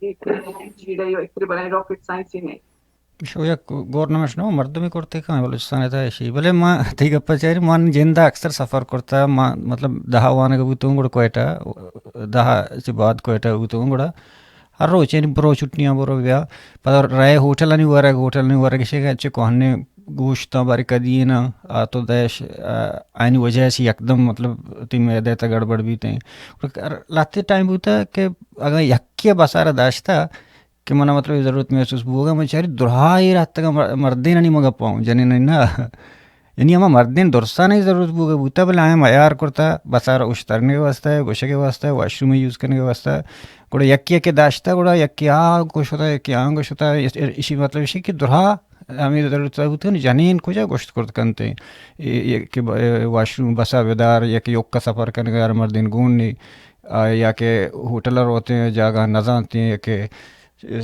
جیڑے یو ایک بلائیں راکٹ سائنس ہی نہیں۔ شو یک گورنمنٹ نو مردمی کرتے کن بلوچستان تا ایشی، بلے ما تی گپا چاری، ما جندا اکثر سفر کرتا، ما مطلب دہا وانگ بوتوں گڑا کوئٹہ، دہا چی بعد کوئٹہ بوتوں گڑا ہر روچ یعنی برو چھٹیاں برو بیا۔ پدا رئے ہوٹلانی ورگ، ہوٹلانی ورگ شے کہ چہ کوہنے گوشتاں بارے کدی نا آ تو دیش، آ، آئینی وجہ سے یکدم مطلب تی معدہ تا گڑبڑ بیتے ہیں۔ لہتے ٹائم بوتا کہ اگر یکی بسارا داشتا کہ منا مطلب ضرورت محسوس بوگا، من چاری درہائی رہتگا مر-، مردین نہیں مگا پاؤں، جنین نہیں نا۔ یعنی ہما مردین درستان ہی ضرورت بوگا بوتا، بلے آیاں میار کرتا، بسار اوشترنے کے واسطہ، گوشے کے واسطہ، واش روم یوز کرنے کے واسطہ۔ گڑا یکی یکی داشتا، گڑا یکی آ گوش ہوتا، یکی آ گوش ہوتا۔ اس-، اسی مطلب اسی کہ درہا ہمیں ضرورت بوتا کہ جنین کجا گوشت کرت کنتے۔ اے، اے کہ ب-، اے واش روم بسا بدار، یا کہ یوکا سفر کرنے گار مردین گون نہیں، آ، یا کہ ہوٹل روتے ہیں، جاگہ نزانتے ہیں، یا کہ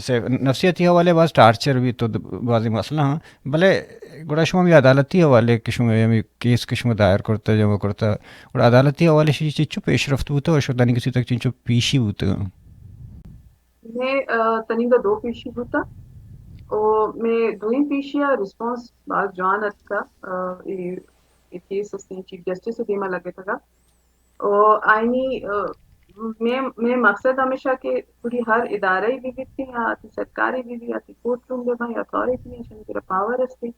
سے نفسیاتی حوالے باز ٹارچر بھی تو د-، بازی مسئلہ ہاں۔ بلے گڑا شما بھی عدالتی حوالے کہ شما ہمیں کیس کہ شما دائر کرتا، جمع کرتا، گڑا عدالتی حوالے شی چنچو پیش رفت بوتا اور شما دانی کسی تک چنچو پیشی بوتا؟ میں، آ، تنیگا دو پیشی بوتا۔ او میں دوئیں پیشی آ ریسپانس باز جوان اتکا، آ، اے، اے کیس استیں چیف جسٹس دیما لگے تھا۔ و آئینی، آ، مئے، مئے مقصد ہمیشہ کہ پوری ہر ادارہ ہی بھی بیت یا آتی سرکاری بھی بھی آتی کورٹ روم بھی یا اتھارٹی ہیں، شنی تیرا پاور استی۔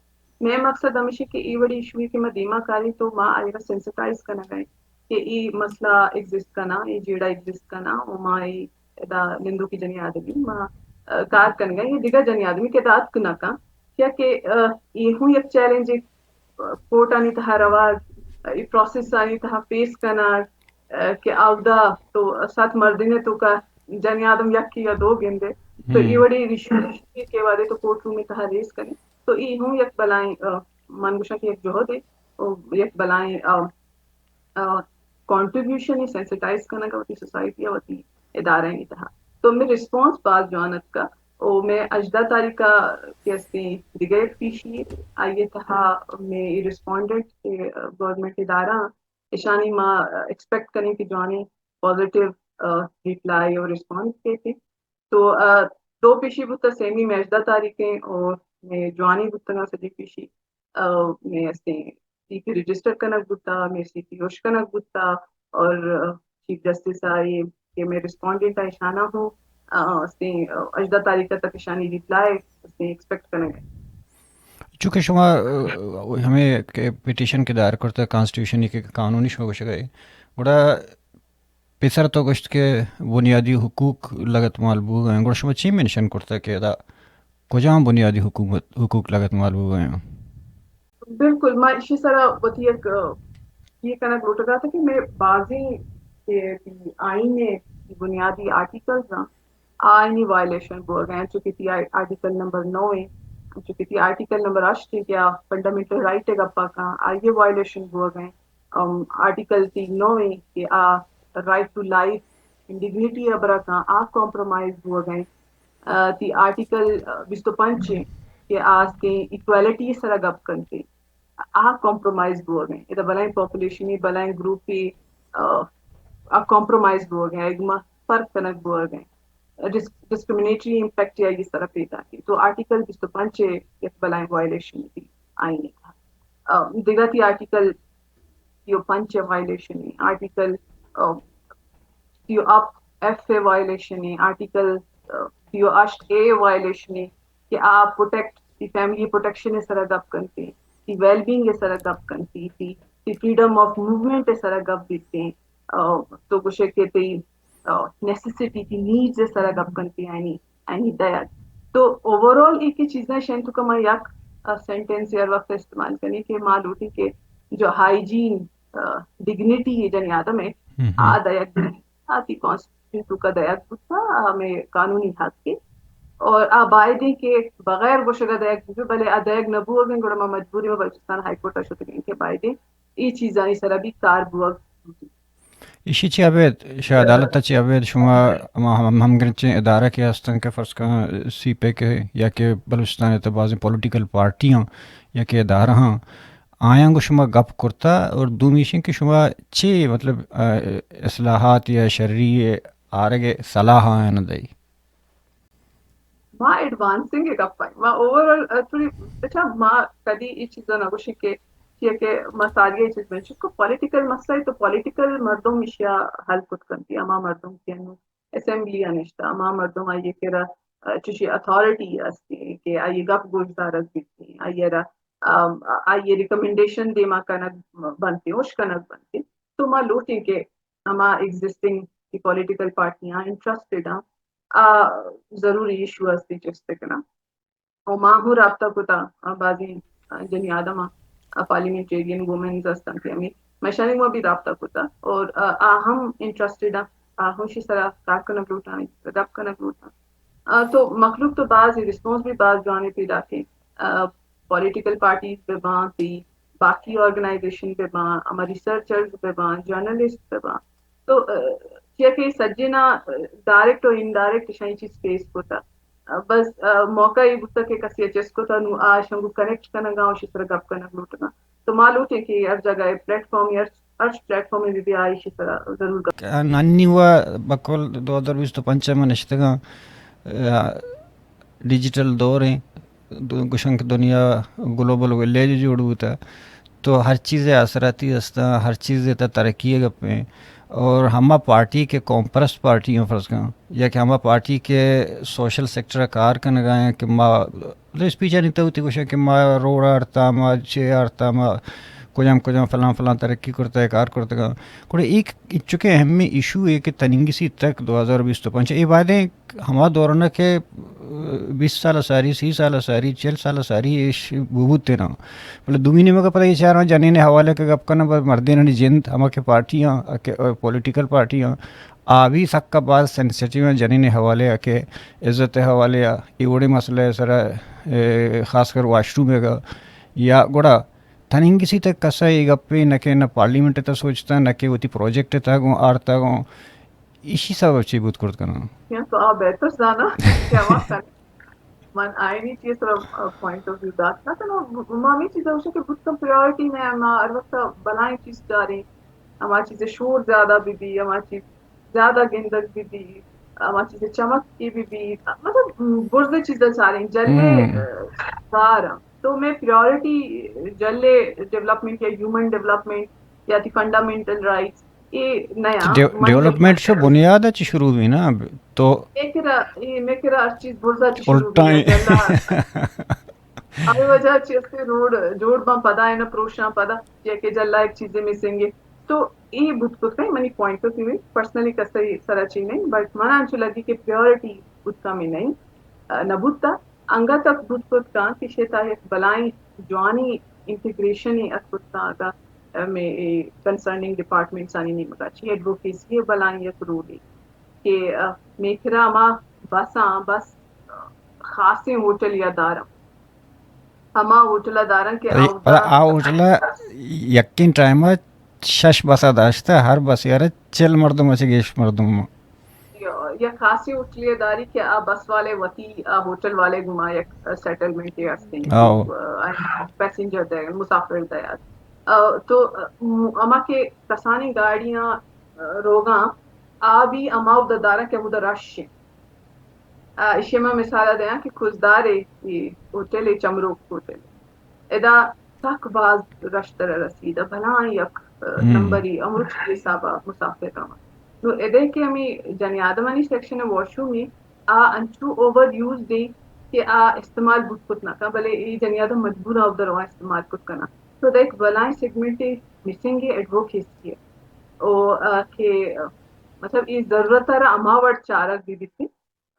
مئے مقصد ہمیشہ کہ ای وڑی ایشو کہ ما دیما کاری تو ما آئرا سینسٹائز کنگا ہیں کہ ای مسئلہ ایگزسٹ کنا، ای جیڑا ایگزسٹ کنا، و ما ای ادا نندو کی جنی آدمی ما، آ، کار کنگا ہیں، یہ دیگا جنی آدمی کہ ادا اتک نہ کن، کیا کہ، آ، ای ہوں یک چیلنج کورٹ آنی تہا روگ، ای پروسیس آنی تہا فیس کنگ، آ، کہ اودا تو سات مردین توکا جنی آدم یکی یا دو گندے۔ تو ای وڑی ایشو کہ وہدے تو کورٹ روم تہا ریز کنے۔ تو ای ہوں یک بلائیں، آ، من گوشاں کہ یک جہد ہے، او یک بلائیں، آ، آ، کنٹریبیوشن ہے سینسٹائز کنگ وتی سوسائٹی وتی ادارہ آنی تہا۔ تو مئے رسپانس باز جوان اتکا۔ او مئے ہژدہ تاریخ ءَ کہ استیں دگہ یک پیشی، آئی ءِ تہا مئے اے رسپونڈنٹ کہ گورنمنٹ ادارہ اشانی ما ایکسپیکٹ کنیں کہ جوانیں پازیٹیو ریپلائی اور رسپانس کیتے۔ تو آ، دو پیشی بوتا، سیمی مئے ہژدہ تاریخ ایں اور مئے جوانی بوتگاں سجی پیشی۔ آ، مئے استیں سی پی رجسٹر کنگ بوتا، مئے سی پی ہوش کنگ بوتا اور، آ، چیف جسٹس آئی کہ مئے رسپونڈنٹ آ اشانا ہوں، آ، استیں، آ، ہژدہ تاریخ تک اشانی ریپلائی استیں ایکسپیکٹ کنگ ءَ۔ چونکہ شما، آ، ہمے کہ پٹیشن کہ دائر کرتا کانسٹیٹیوشن کہ قانونی شما گوشگ ءَ، گڑا پیسر تو گوشت کہ بنیادی حقوق لگت مال بوگ ءَ انت، گڑا شما چی مینشن کرتا کہ ادا کجام بنیادی حکومت، حقوق لگت مال بوگ ءَ انت؟ بالکل، ما ایشی سرا وتی یک، آ، یہ کنگ لوٹگا تھا کہ مئے بازیں کہ آئین ءِ بنیادی آرٹیکلز ہیں، آئینی وائلیشن بوگ ءَ انت، چونکہ تی آرٹیکل نمبر نو ہے، چونکہ تی آرٹیکل نمبر ہشت ہے کہ فنڈامنٹل رائٹ ءِ گپا کاں، آئی ءِ وائلیشن بوگ ءَ انت۔ ام، آرٹیکل تی نو ایں کہ آ right to life and dignity ءِ ہبرا کاں، آ کمپرومائز بوگ ءَ انت۔ آ، تی آرٹیکل، آ، بیست و پنچ ایں کہ آ استیں ایکوالٹی سرا گپ کنتے، آ کمپرومائز بوگ ءَ انت۔ ادا بلائیں پاپولیشنی، بلائیں گروپی، آ، آ کمپرومائز بوگ ءَ انت، اگما فرق کنگ بوگ ءَ انت۔ ڈس-، ڈسکریمنیٹری امپیکٹ یا یہ سرا پیدا کی۔ تو آرٹیکل بیست و پنچ یک بلائیں وائلیشن تھی آئین کا۔ آ، دگہ تی آرٹیکل سی و پنچ ءِ وائلیشن ہے، آرٹیکل، آ، سی و ہفت ایف ءِ وائلیشن ہے، آرٹیکل، آ، سی و ہشت اے ءِ وائلیشن ہے کہ آ پروٹیکٹ، تی فیملی پروٹیکشن ءِ سرا گپ کنتے، تی ویل بینگ ءِ سرا گپ کنتے، تی، تی فریڈم آف موومنٹ ءِ سرا گپ بیتے۔ آ، تو گوشے کہ تی، آ، نیسیسٹی، تی نیڈز ءِ سرا گپ کنتے، یعنی اینی دئیگ۔ تو اوورآل اے کہ چیزاں شن تو کہ ما یک، آ، سینٹنس ہر وقت استعمال کنیں کہ ما لوٹیں کہ جو ہائیجین، آ، ڈگنیٹی ہے جنی آدم ہے، ہم، ہم۔ آ دئیگ بوتا، آ تی کانسٹیٹیوشن تو کا دئیگ بوتا، آ ہمیں قانونی حق ہے۔ اور آ بایدیں کہ بغیر گوشگا دئیگ بوتا، بلے آ دئیگ نہ بوگیں، گڑا ما مجبوری میں بلوچستان ہائی کورٹ ءَ شتگیں کہ بایدیں اے چیزانی سرا بھی کار بوگ بوتی۔ ایشی چہ ابید، شہ عدالت ءَ چہ ابید شما ہما ہم، ہمگرنچیں ادارہ کہ ہستن کہ فرض کن سی پیک یا کہ بلوچستان ءِ تہ بازیں پولیٹیکل پارٹیاں یا کہ ادارہاں، آیاں گوں شما گپ کرتا اور دومی ایشیں کہ شما چے مطلب، آ، اصلاحات یا شری آرگ ءِ صلاح آیاں دئی؟ ما ایڈوانسنگ ءِ گپ ءَ، ما اوورآل، آ، تھوڑی، اچھا، ما کدی اے چیزا نہ گوشی کہ، چیا کہ ما ساری اے چیز میں چکو پولیٹیکل مسئلہ ہے تو پولیٹیکل مردم ایشیا حل کت کنتی، ہما مردم کہ انو اسمبلی ءَ نشتہ، ہما مردم آئی ءِ کرا، آ، چوشی اتھارٹی ہستی کہ آئی ءِ گپ گوشدارگ بیتی، آئی ءَ را، آ، آئی ءِ ریکمنڈیشن دیما کنگ بنتی، ہوش کنگ بنتی۔ تو ما لوٹیں کہ ہما ایگزسٹنگ پولیٹیکل پارٹیاں انٹرسٹڈ ہیں، آ ضروری ایشو ہستی چست کناں۔ و ما ہوں رابطہ کتا، آ، بازیں، آ، جنی آدم آ، آ، پارلیمنٹیرین وومنز ہستن کہ ہمیں مشانی ما بھی رابطہ کتا اور، آ، آ ہم انٹرسٹڈ آ، آ ہم شی سرا کار کنگ لوٹاں، گپ کنگ لوٹاں۔ آ، تو مخلوق تو باز رسپانس بھی باز جوانے پیدا کے، آ، پولیٹیکل پارٹیز بہ باں تی باقی آرگنائزیشن بہ باں، ہما ریسرچرز بہ باں، جرنلسٹ بہ باں۔ تو، آ، چیا کہ سجنا، آ، ڈائریکٹ و انڈائریکٹ شاہی چیز فیس کتا۔ آ، بس، آ، موقع یہ بوتا کہ کسی چیز کتا نو آ شنگو کنیکٹ کنگا و شی سر گپ کنگ لوٹنا۔ تو ما لوٹیں کہ ہر جگہ پلیٹ فارم، ہر، ہر پلیٹ فارم بھی، بھی آئی شی سر ضرور گپ۔ ننی و بکل دو ہزار بیست و پنچ میں نشتگاں، آ، ڈیجیٹل دور ایں، دو-، گوشن کہ دنیا گلوبل ویلیج جوڑ بوتا، تو ہر چیز آسراتی ہستا، ہر چیز تا ترقی گپیں۔ اور ہما پارٹی کہ قوم پرست پارٹی ہیں فرض کن، یا کہ ہما پارٹی کہ سوشل سیکٹر کار کنگا ہیں کہ ما، مطلب اسپیچانی تو ہوتی گوشن کہ ما روڈ آرتا، ما چے آرتا، ما کجام کجام فلان فلان ترقی کرتا ہے، کار کرتا۔ گڑا ایک چونکہ اہم ایشو ہے کہ تننگسی تک دو ہزار بیست و پنچ اے بایدیں ہما دورنا کہ، آ، بیست سال ساری، سی سال ساری، چل سال ساری ایش بوتینا۔ بلے دومی نیمگا پدا یہ چاراں جنین حوالے کہ گپ کناں، بس مردینانی جند ہما کہ پارٹیاں، کہ، آ، پولیٹیکل پارٹیاں، آ بھی سکا باز سینسیٹیو ہیں جنین حوالے کہ عزت حوالے، اے وڑے مسئلہ سرا، اے، خاص کر واش روم گا یا گڑا تننگسی تک کسا اے گپے نہ کہ نہ پارلیمنٹ تا سوچتا، نہ کہ وتی پروجیکٹ تا گوں آرتا گوں۔ ایشی سبب چی بوت کرت کناں؟ یا تو آ بہتر زاناں کہ ہما کن-، من آئینی چیز سر پوائنٹ آف ویو دات نہ کناں۔ ما ہمیں چیز ہوشے کہ بوت کن پریورٹی نہ، ما ہر وقت بلائیں چیز چاریں، ہما چیز شور زیادہ بی بی، ہما چیز زیادہ گندگ بی بی، ہما چیز چمک کی بی بی، مطلب برز چیز چاریں، جلے ہم۔ کار۔ تو میں پریورٹی جلے ڈیولپمنٹ یا ہیومن ڈیولپمنٹ یا تی فنڈامنٹل رائٹس اے نیا۔ ڈیو-، من ڈیولپمنٹ شو بنیاد چی شروع بھی نا تو۔ میں کرا، اے میں کرا ہر چیز برزا چی شروع الٹا بھی نا، ہی۔ جلا۔ ہمیں وجہ چی استے روڈ جوڑ باں پدا، اینا پروشاں پدا، یا کہ جلا ایک چیزیں مسنگ ہے۔ تو اے بوت کت کئی منی پوائنٹ آف ویو، پرسنلی کسے سرا چی نہیں، بٹ منا انچو لگی کہ پریورٹی بوت کمی نہیں، آ، نہ بوتا۔ انگت ات بوت کت کاں کہ شے تہا یک بلائیں جوانیں انٹیگریشنے ات کت کاں اگاں ہمے اے کنسرننگ ڈپارٹمنٹس آنی نیمگا چی ایڈووکیسی ءِ بلائیں یک رولے کہ، آ، میکرا ہما بساں، بس، آ، خاصیں ہوٹل یا داراں، ہما ہوٹل ءَ داراں کہ اے، اودا پدا آ ہوٹل ءَ یکیں ٹائم ءَ شش بس ءَ داشتہ، ہر بس ءَ را چل مردم ءَ چہ گیش مردم۔ یا، یا خاصیں ہوٹلے داری کہ آ بس والے وتی آ ہوٹل والے گما یک سیٹلمنٹے ہستیں۔ آؤ۔ آ، پیسنجر دے، مسافر دے۔ آ، تو، آ، ہما کہ کسانیں گاڑیاں، آ، روگاں، آ بھی ہما اودا دارا کہ اودا رش ہیں۔ آ، ایشی ما مثال دیاں کہ کزدارے، اے ہوٹل ہے، چمروک ہوٹل۔ ادا سک باز رش ترا رسید، بلاں یک، آ، ہم۔ نمبری امروچ کے حسابا مسافر کما۔ نو ادے کہ ہمیں جنی آدمانی سیکشن واش روم ہے، آ انچو اوور یوز دے کہ آ استعمال بوت کت نہ کن، بلے اے جنی آدم مجبور آ اودا رواں استعمال کت کنا۔ تو ادا ایک بلائیں سیگمنٹ مسنگ ہے، ایڈووکیسی ہے۔ او، آ، کہ، آ، مطلب اے ضرورت را ہما وڑ چارگ بھی بیتے۔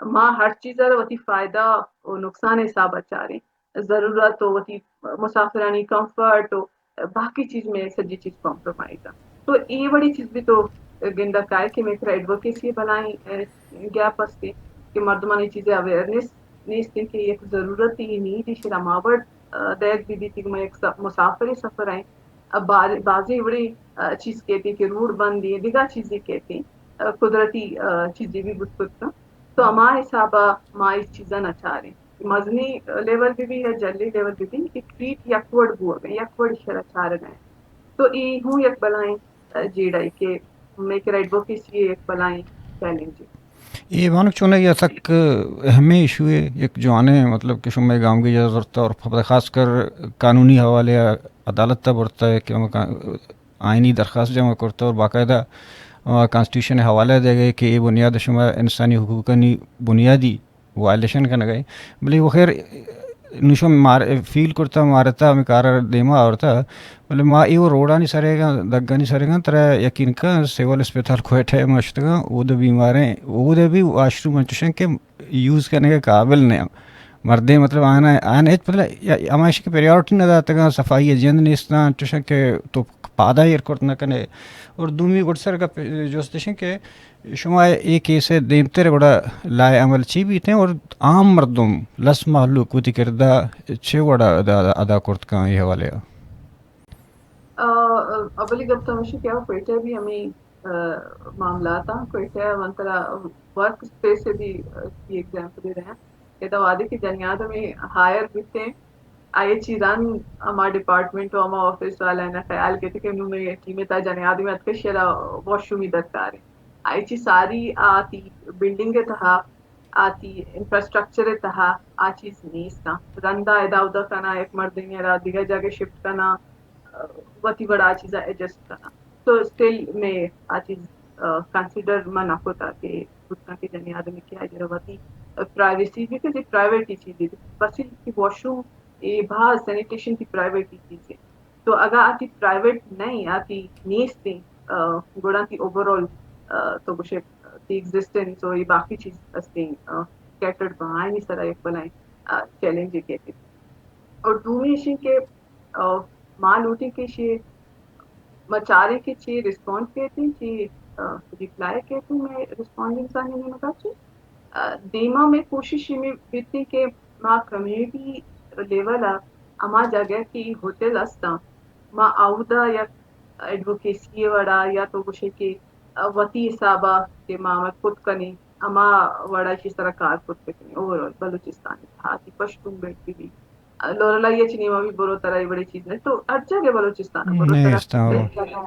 ما ہر چیز ءَ را وتی فائدہ و نقصان ءِ حساب ءَ چاریں۔ ضرورت و وتی مسافرانی کمفرٹ و باقی چیز میں سجی چیز کمپرومائز ءَ۔ تو اے وڑی چیز بھی تو گندگ کائے کہ میکرا ایڈووکیسی بلائیں، اے، گیپ ہستے کہ مردمانی چیزیں اویئرنس نیست کہ یک ضرورت ہی نیڈ ایشی را ہما وڑ، آ، دیگ بی بی کہ ما یک س-، مسافر سفر آئیں۔ ءَ بار-، بازیں وڑیں، ءَ، چیز کیت کہ روڈ بند ایں، دگہ چیزے کیت، ءَ، قدرتی، ءَ، چیزے بھی بوت کت کنت۔ تو ہما حساب ءَ ما اے چیزاں نہ چاریں۔ مزنیں لیول بہ بی یا جھلی لیول بہ بی، اے ٹریٹ یک وڑ بوگ ءَ، یک وڑ ایشرا چارگ ءَ۔ تو اے ہوں یک بلائیں، ءَ، جیڑہ ءَ کہ میکرا ایڈووکیسی ءِ یک بلائیں چیلنجے۔ اے بانک چونائی ءَ سک اہمیں ایشو ءِ، یک جوانیں، مطلب کہ شمئے گامگیج ءَ زرتہ اور پہ خاص کر قانونی حوالے ءَ عدالت ءَ برتہ کہ ہمے کا-، آئینی درخواست جمع کرتہ اور باقاعدہ، آ، کانسٹیٹیوشن ءِ حوالہ دئیگ ءَ کہ اے بنیاد ءَ شما انسانی حقوقانی بنیادی وائلیشن کنگ ءَ ئے۔ بلے وہ خیر، نوں شما مار-، فیل کرتہ، مارتہ، ہمے کار ءَ دیما آورتہ۔ بلے ما اے وہ روڈانی سرا گاں، دگانی سرا گاں، ترا یقین کن سول اسپتال کوئٹہ ءَ ما شتگاں، اود بیماریں، اود بھی واش روم انچوشیں کہ یوز کنگ ءِ قابل نہ ایں۔ مردے مطلب آنا، آنا ہچ مطلب یا، ہما ایش کہ پریورٹی نہ داتگاں، صفائی ءِ جند نیستاں، انچوشیں کہ تو پادا ایر کرت نہ کنے۔ اور دومی گڈسر گپ جست ایش کہ شما اے کیس ءِ دیمتر گڑا لائحہ عمل چی بیتیں اور عام مردم، لس مہلوک وتی کردہ چے وڑا ادا، ادا کرت کن اے حوالے ءَ؟ آ، اولی گپ تو ہمیش کہ آ کوئٹہ بھی ہمیں، آ، معاملات آں۔ کوئٹہ من ترا ورک اسپیس ءِ بھی، آ، ایگزامپل دے رہے ہیں۔ ادا وہدے کہ جنی آدمے ہائر بیتیں، آئی چی رند ہما ڈپارٹمنٹ و ہما آفس والا نا خیال کیت کہ نوں مئے ٹیم ءِ تہا جنی آدمے اتکہ، ایشرا واش رومی درکار ایں۔ آئی چی ساری آ تی بلڈنگ ءِ تہا، آ تی انفراسٹرکچر ءِ تہا آ چیز نیست آں۔ رندا ادا اودا کناں، یک مردمے را دگہ جاگہ شفٹ کناں، وتی وڑا آ چیزا ایڈجسٹ کناں۔ تو اسٹل مئے آ چیز، آ، کنسیڈر ما نہ کتا کہ بوت کن کہ جنی آدمے کہ آئی ءَ را وتی پرائیویسی، بیکاز اے پرائیویٹ چیزے، بس اے کہ واش روم اے بھاز سینیٹیشن تی پرائیویٹ چیزے۔ تو اگاں آ تی پرائیویٹ نہ ایں، آ تی نیست ایں، آ، گڑا تی اوورآل، آ، تو گوشے تی ایگزسٹنس و اے باقی چیز استیں، آ، کیٹرڈ باں، آئینی سرا یک بلائیں، آ، چیلنجے کیت۔ اور دومی ایش ایں کہ، آ، ما لوٹیں کہ ایشی ما چاریں کہ چی ریسپانس کیت ایں، چی، آ، ریپلائی کیت ایں مئے ریسپونڈنٹس آنی نیمگا چی۔ آ، دیما مئے کوشش ہمے بیت ایں کہ ما کمیونٹی لیول ءَ ہما جاگہ کہ ہوٹل استاں، ما اودا یک ایڈووکیسی ءِ وڑا یا تو گوشے کہ وتی حساب ءَ کہ ما ہمے کت کنیں، ہما وڑ ءَ ایشی سرا کار کت بکنیں۔ اوور آل بلوچستان ءِ تہا تئی پشتون بیلٹ بہ بی، لورالائی ءَ چہ نیما بی برو، ترا اے وڑیں چیز نہ، تو ہر جاگہ بلوچستان ءَ برو، ترا نیست، ہاں۔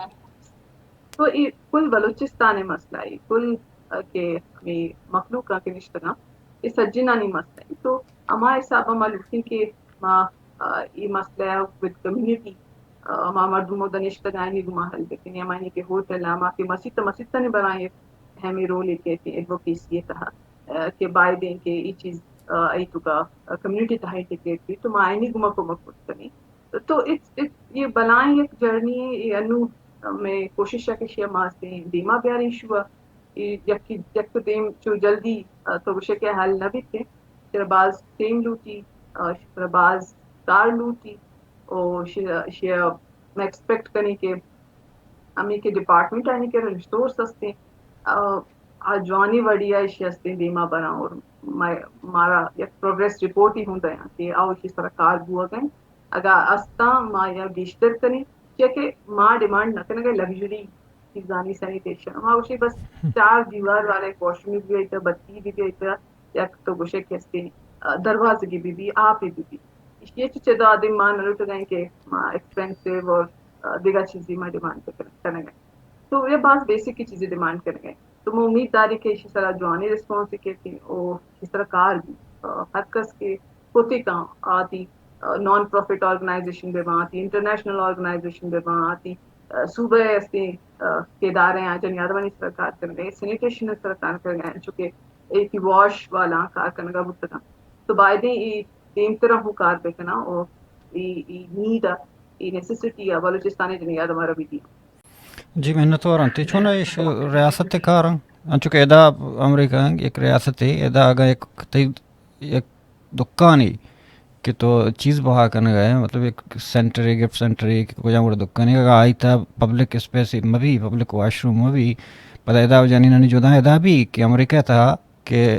تو اے کل بلوچستان ءِ مسئلہ اے، کل، آ، کہ ہمے مخلوق ءَ کہ نشتگاں، اے سجینانی مسئلہ اے۔ تو ہما حساب ءَ ما لوٹیں کہ ما، آ، اے مسئلہ ءَ ود کمیونٹی، آ، ہما مردم اودا نشتگ آیانی گوما حل بکنیں، ہمایانی کہ ہوٹل ءَ، ہما کہ مسیت، مسیتانی بلاہیں اہمیں رولے کیت ایڈووکیسی ءِ تہا، آ، کہ بایدیں کہ اے چیز، آ، اے توکا، آ، کمیونٹی تہا انٹیگریٹ بیت، تو ما آیانی گوما کمک کت کنیں۔ تو اے، اے، اے بلاہیں یک جرنی اے، اے انوں مئے کوشش اے کہ ایشی ءَ ما استیں دیما بیاریں ایشو ءَ۔ اے یکے، یک تو دیم چو جلدی، آ، تو گوشے کہ حل نہ بیت، ایشی ءَ را باز ٹیم لوٹی، آ، ایشی ءَ را باز کار لوٹی، او ایشی، ایشی ءَ ما ایکسپیکٹ کنیں کہ ہمے کہ ڈپارٹمنٹ آنی کہ ریسورس استیں، آ، آ جوانیں وڑے ءَ ایشی ءَ استیں دیما براں اور ما، مارا یک پروگریس رپورٹ ہی ہوں دیاں کہ آ ایشی سرا کار بوگ ءَ انت۔ اگاں استاں ما یا گیشتر کنیں، چیا کہ ما ڈیمانڈ نہ کنگ ءَ لگژری چیزانی سینیٹیشن۔ ما گوشیں بس چار دیوار والا یک واش روم بہ بیت، بتی بہ بیت، یک تو گوشے کہ استیں، آ، دروازگے بہ بی، آپے بہ بی۔ ایشی ءَ چہ چدا دیم ما نہ لوٹگ ءَ ایں کہ ما ایکسپینسو اور، آ، دگہ چیزے ما ڈیمانڈ بہ کن-، کنگ ءَ ایں۔ تو اے باز بیسک چیزے ڈیمانڈ کنگ ءَ ایں۔ تو ما امید داریں کہ ایشی سرا جوانیں ریسپانس کیت او ایشی سرا کار بیت۔ آ، ہر کس کہ کتے کن آتی، آ، نان پروفٹ آرگنائزیشن بہ باں، آتی انٹرنیشنل آرگنائزیشن بہ باں، آتی، آ، صوبہ ءِ استیں، آ، کہ ادارہ آں جنی آدمانی سرا کار کنگ ءَ، سینیٹیشن ءِ سرا کار کنگ ءَ، انچو کہ اے کہ واش والا کار کنگ ءَ بوتگاں۔ تو بایدیں اے دیمترا ہوں کار بکناں او اے، اے نیڈ ءَ، اے نیسیسٹی ءَ بلوچستان ءِ جنی آدم ءَ را بدیاں۔ جی، منتوار آں۔ تئی چون ایش ریاست ءِ کار آں؟ انچو کہ ادا امریکہ یک ریاستے، ادا اگاں یک تئی یک دکانے کہ تو چیز بہا کنگ ءَ ئے، مطلب یک سینٹرے، گفٹ سینٹرے کہ کجام وڑ دکانے، اگاں آئی تہا پبلک اسپیس مبی، پبلک واش روم مبی، پدا ادا جنینانی جدا ادا بی کہ امریکہ تہا کہ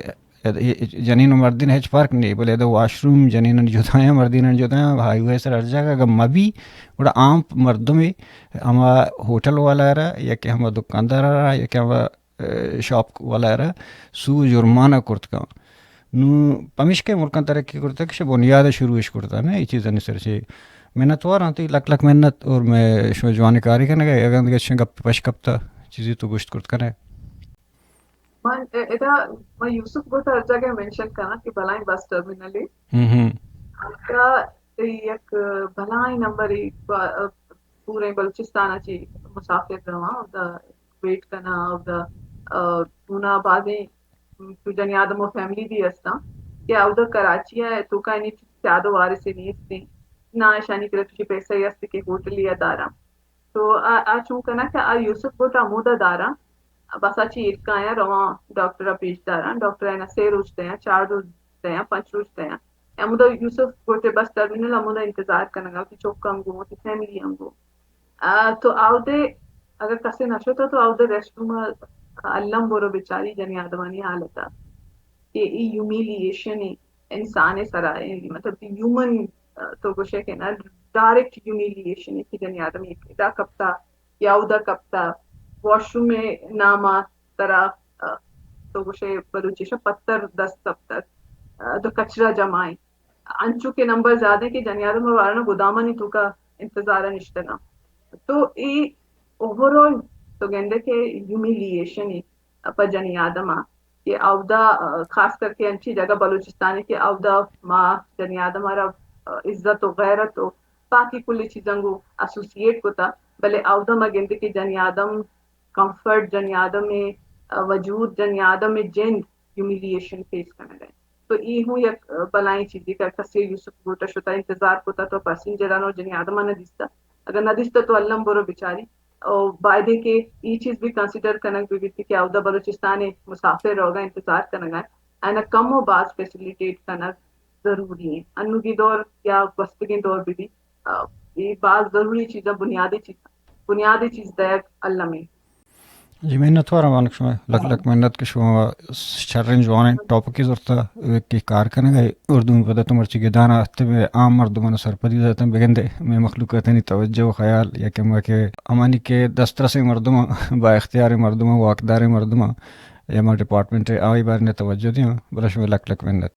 جنین و مردین ہچ فرق نی، بلے ادا واش روم جنینانی جدا ایں، مردینانی جدا ایں، ہائی وے سر ہر جاگہ اگاں مبی، گڑا عام مردمے ہما ہوٹل والا را یا کہ ہما دکاندار را یا کہ ہما، اے، شاپ والا را سو جرمانہ کرت کن۔ نوں پمیشکہ ملکاں ترقی کرتگ کہ بنیاد شروع اش کرتا نا، اے چیزانی سر چے۔ منتوار آں تئی، لک لک منت اور مئے شما جوانیں کارے کنگ ءَ، اگاں دگہ چشیں گپ پش کپتا، چیزے تو گوشت کرت کنے۔ من ا-، ادا من یوسف گوٹ ءَ ہر جاگہ مینشن کناں کہ بلاہیں بس ٹرمینلے۔ ہم ہم۔ ادا یک بلاہیں نمبرے ب-، پوریں بلوچستان ءَ چہ مسافر رواں، اودا ویٹ کناں، اودا، ا، اونا بازیں تو جنی آدم و فیملی بھی ہستاں کہ اودا کراچی ءَ توکا یعنی سیاد و وارثے نیستیں، نہ اشانی کرا چوشیں پیسہ ہست کہ ہوٹلے ءَ داراں۔ تو آ، آ چون کناں کہ آ یوسف گوٹ ءَ ہمودا داراں، بس ءَ چہ ایر کایاں رواں ڈاکٹر ءَ پیش داراں، ڈاکٹر ءَ اینا سے روچ دیاں، چار روچ دیاں، پنچ روچ دیاں۔ ہمودا یوسف گوٹ ءِ بس ٹرمینل ہمودا انتظار کنگا، وتی چک ہم گوں، وتی فیملی ہم گوں۔ آ، تو آودے اگر کسے نہ شتہ تو آودے ریسٹ روم ءَ الم برو بچاری جنی آدمانی حالت ءَ کہ اے ہیومیلیشن انسان ءِ سرا ایں، مطلب کہ ہیومن، آ، تو گوشے کہ نا، ڈائریکٹ ہیومیلیشن کہ جنی آدم یک ادا کپتا یا اودا کپتا، واش روم ءِ نام ءَ ترا، آ، تو گوشے بلوچی ءَ پتر دست کپتگ، آ، دو کچرا جمع ایں۔ انچو کہ نمبر زیادہ کہ جنی آدم ءَ وارنا گدامانی توکا انتظار ءَ نشتگاں۔ تو اے اوورآل تو گندے کہ ہیومیلیشن ایں پہ جنی آدم ءَ کہ اودا، آ، خاص کر کہ انچی جگہ بلوچستان ایں کہ اودا ما جنی آدم ءَ را، آ، عزت و غیرت و باقی کلی چیزاں گوں ایسوسیٹ کتا، بلے اودا ما گندے کہ جنی آدم کمفرٹ، جنی آدم ءِ، آ، وجود، جنی آدم ءِ جند ہیومیلیشن فیس کنگ ءَ۔ تو اے ہوں یک، آ، بلاہیں چیزے کہ کسے یوسف گوٹا شتا انتظار کتا تو پیسنجرانو جنی آدم ءَ نہ دیستا۔ اگر نہ دیستا تو الم برو بچاری۔ او بایدیں کہ اے چیز بھی کنسیڈر کنگ بہ بیت کہ اودا بلوچستان ءِ مسافر روگا انتظار کنگا، آیانا کم و باز فیسیلیٹیٹ کنگ ضروری ایں۔ انوگیں دور یا گوستگیں دور بہ بیت، آ، اے باز ضروری چیزاں، بنیادی چیز، بنیادی چیز دئیگ الم ایں۔ جی، منت وار آں بانک شمئے، لک لک منت کہ شما شریں جوانیں ٹاپکے زرتا، ایوک کہ کار کنگ ءَ اردو مئے پدا تو مرچی گدان ءَ اتکے، مئے عام مردماں سرپدی داتاں۔ بگندے مئے مخلوقاتانی توجہ و خیال یا کہ ما کہ ہمانی کہ دسترسیں مردماں، با اختیاریں مردماں، واکداریں مردماں یا ما ڈپارٹمنٹ ءَ آئی بارے توجہ دیاں، بلے شمئے لک لک منت۔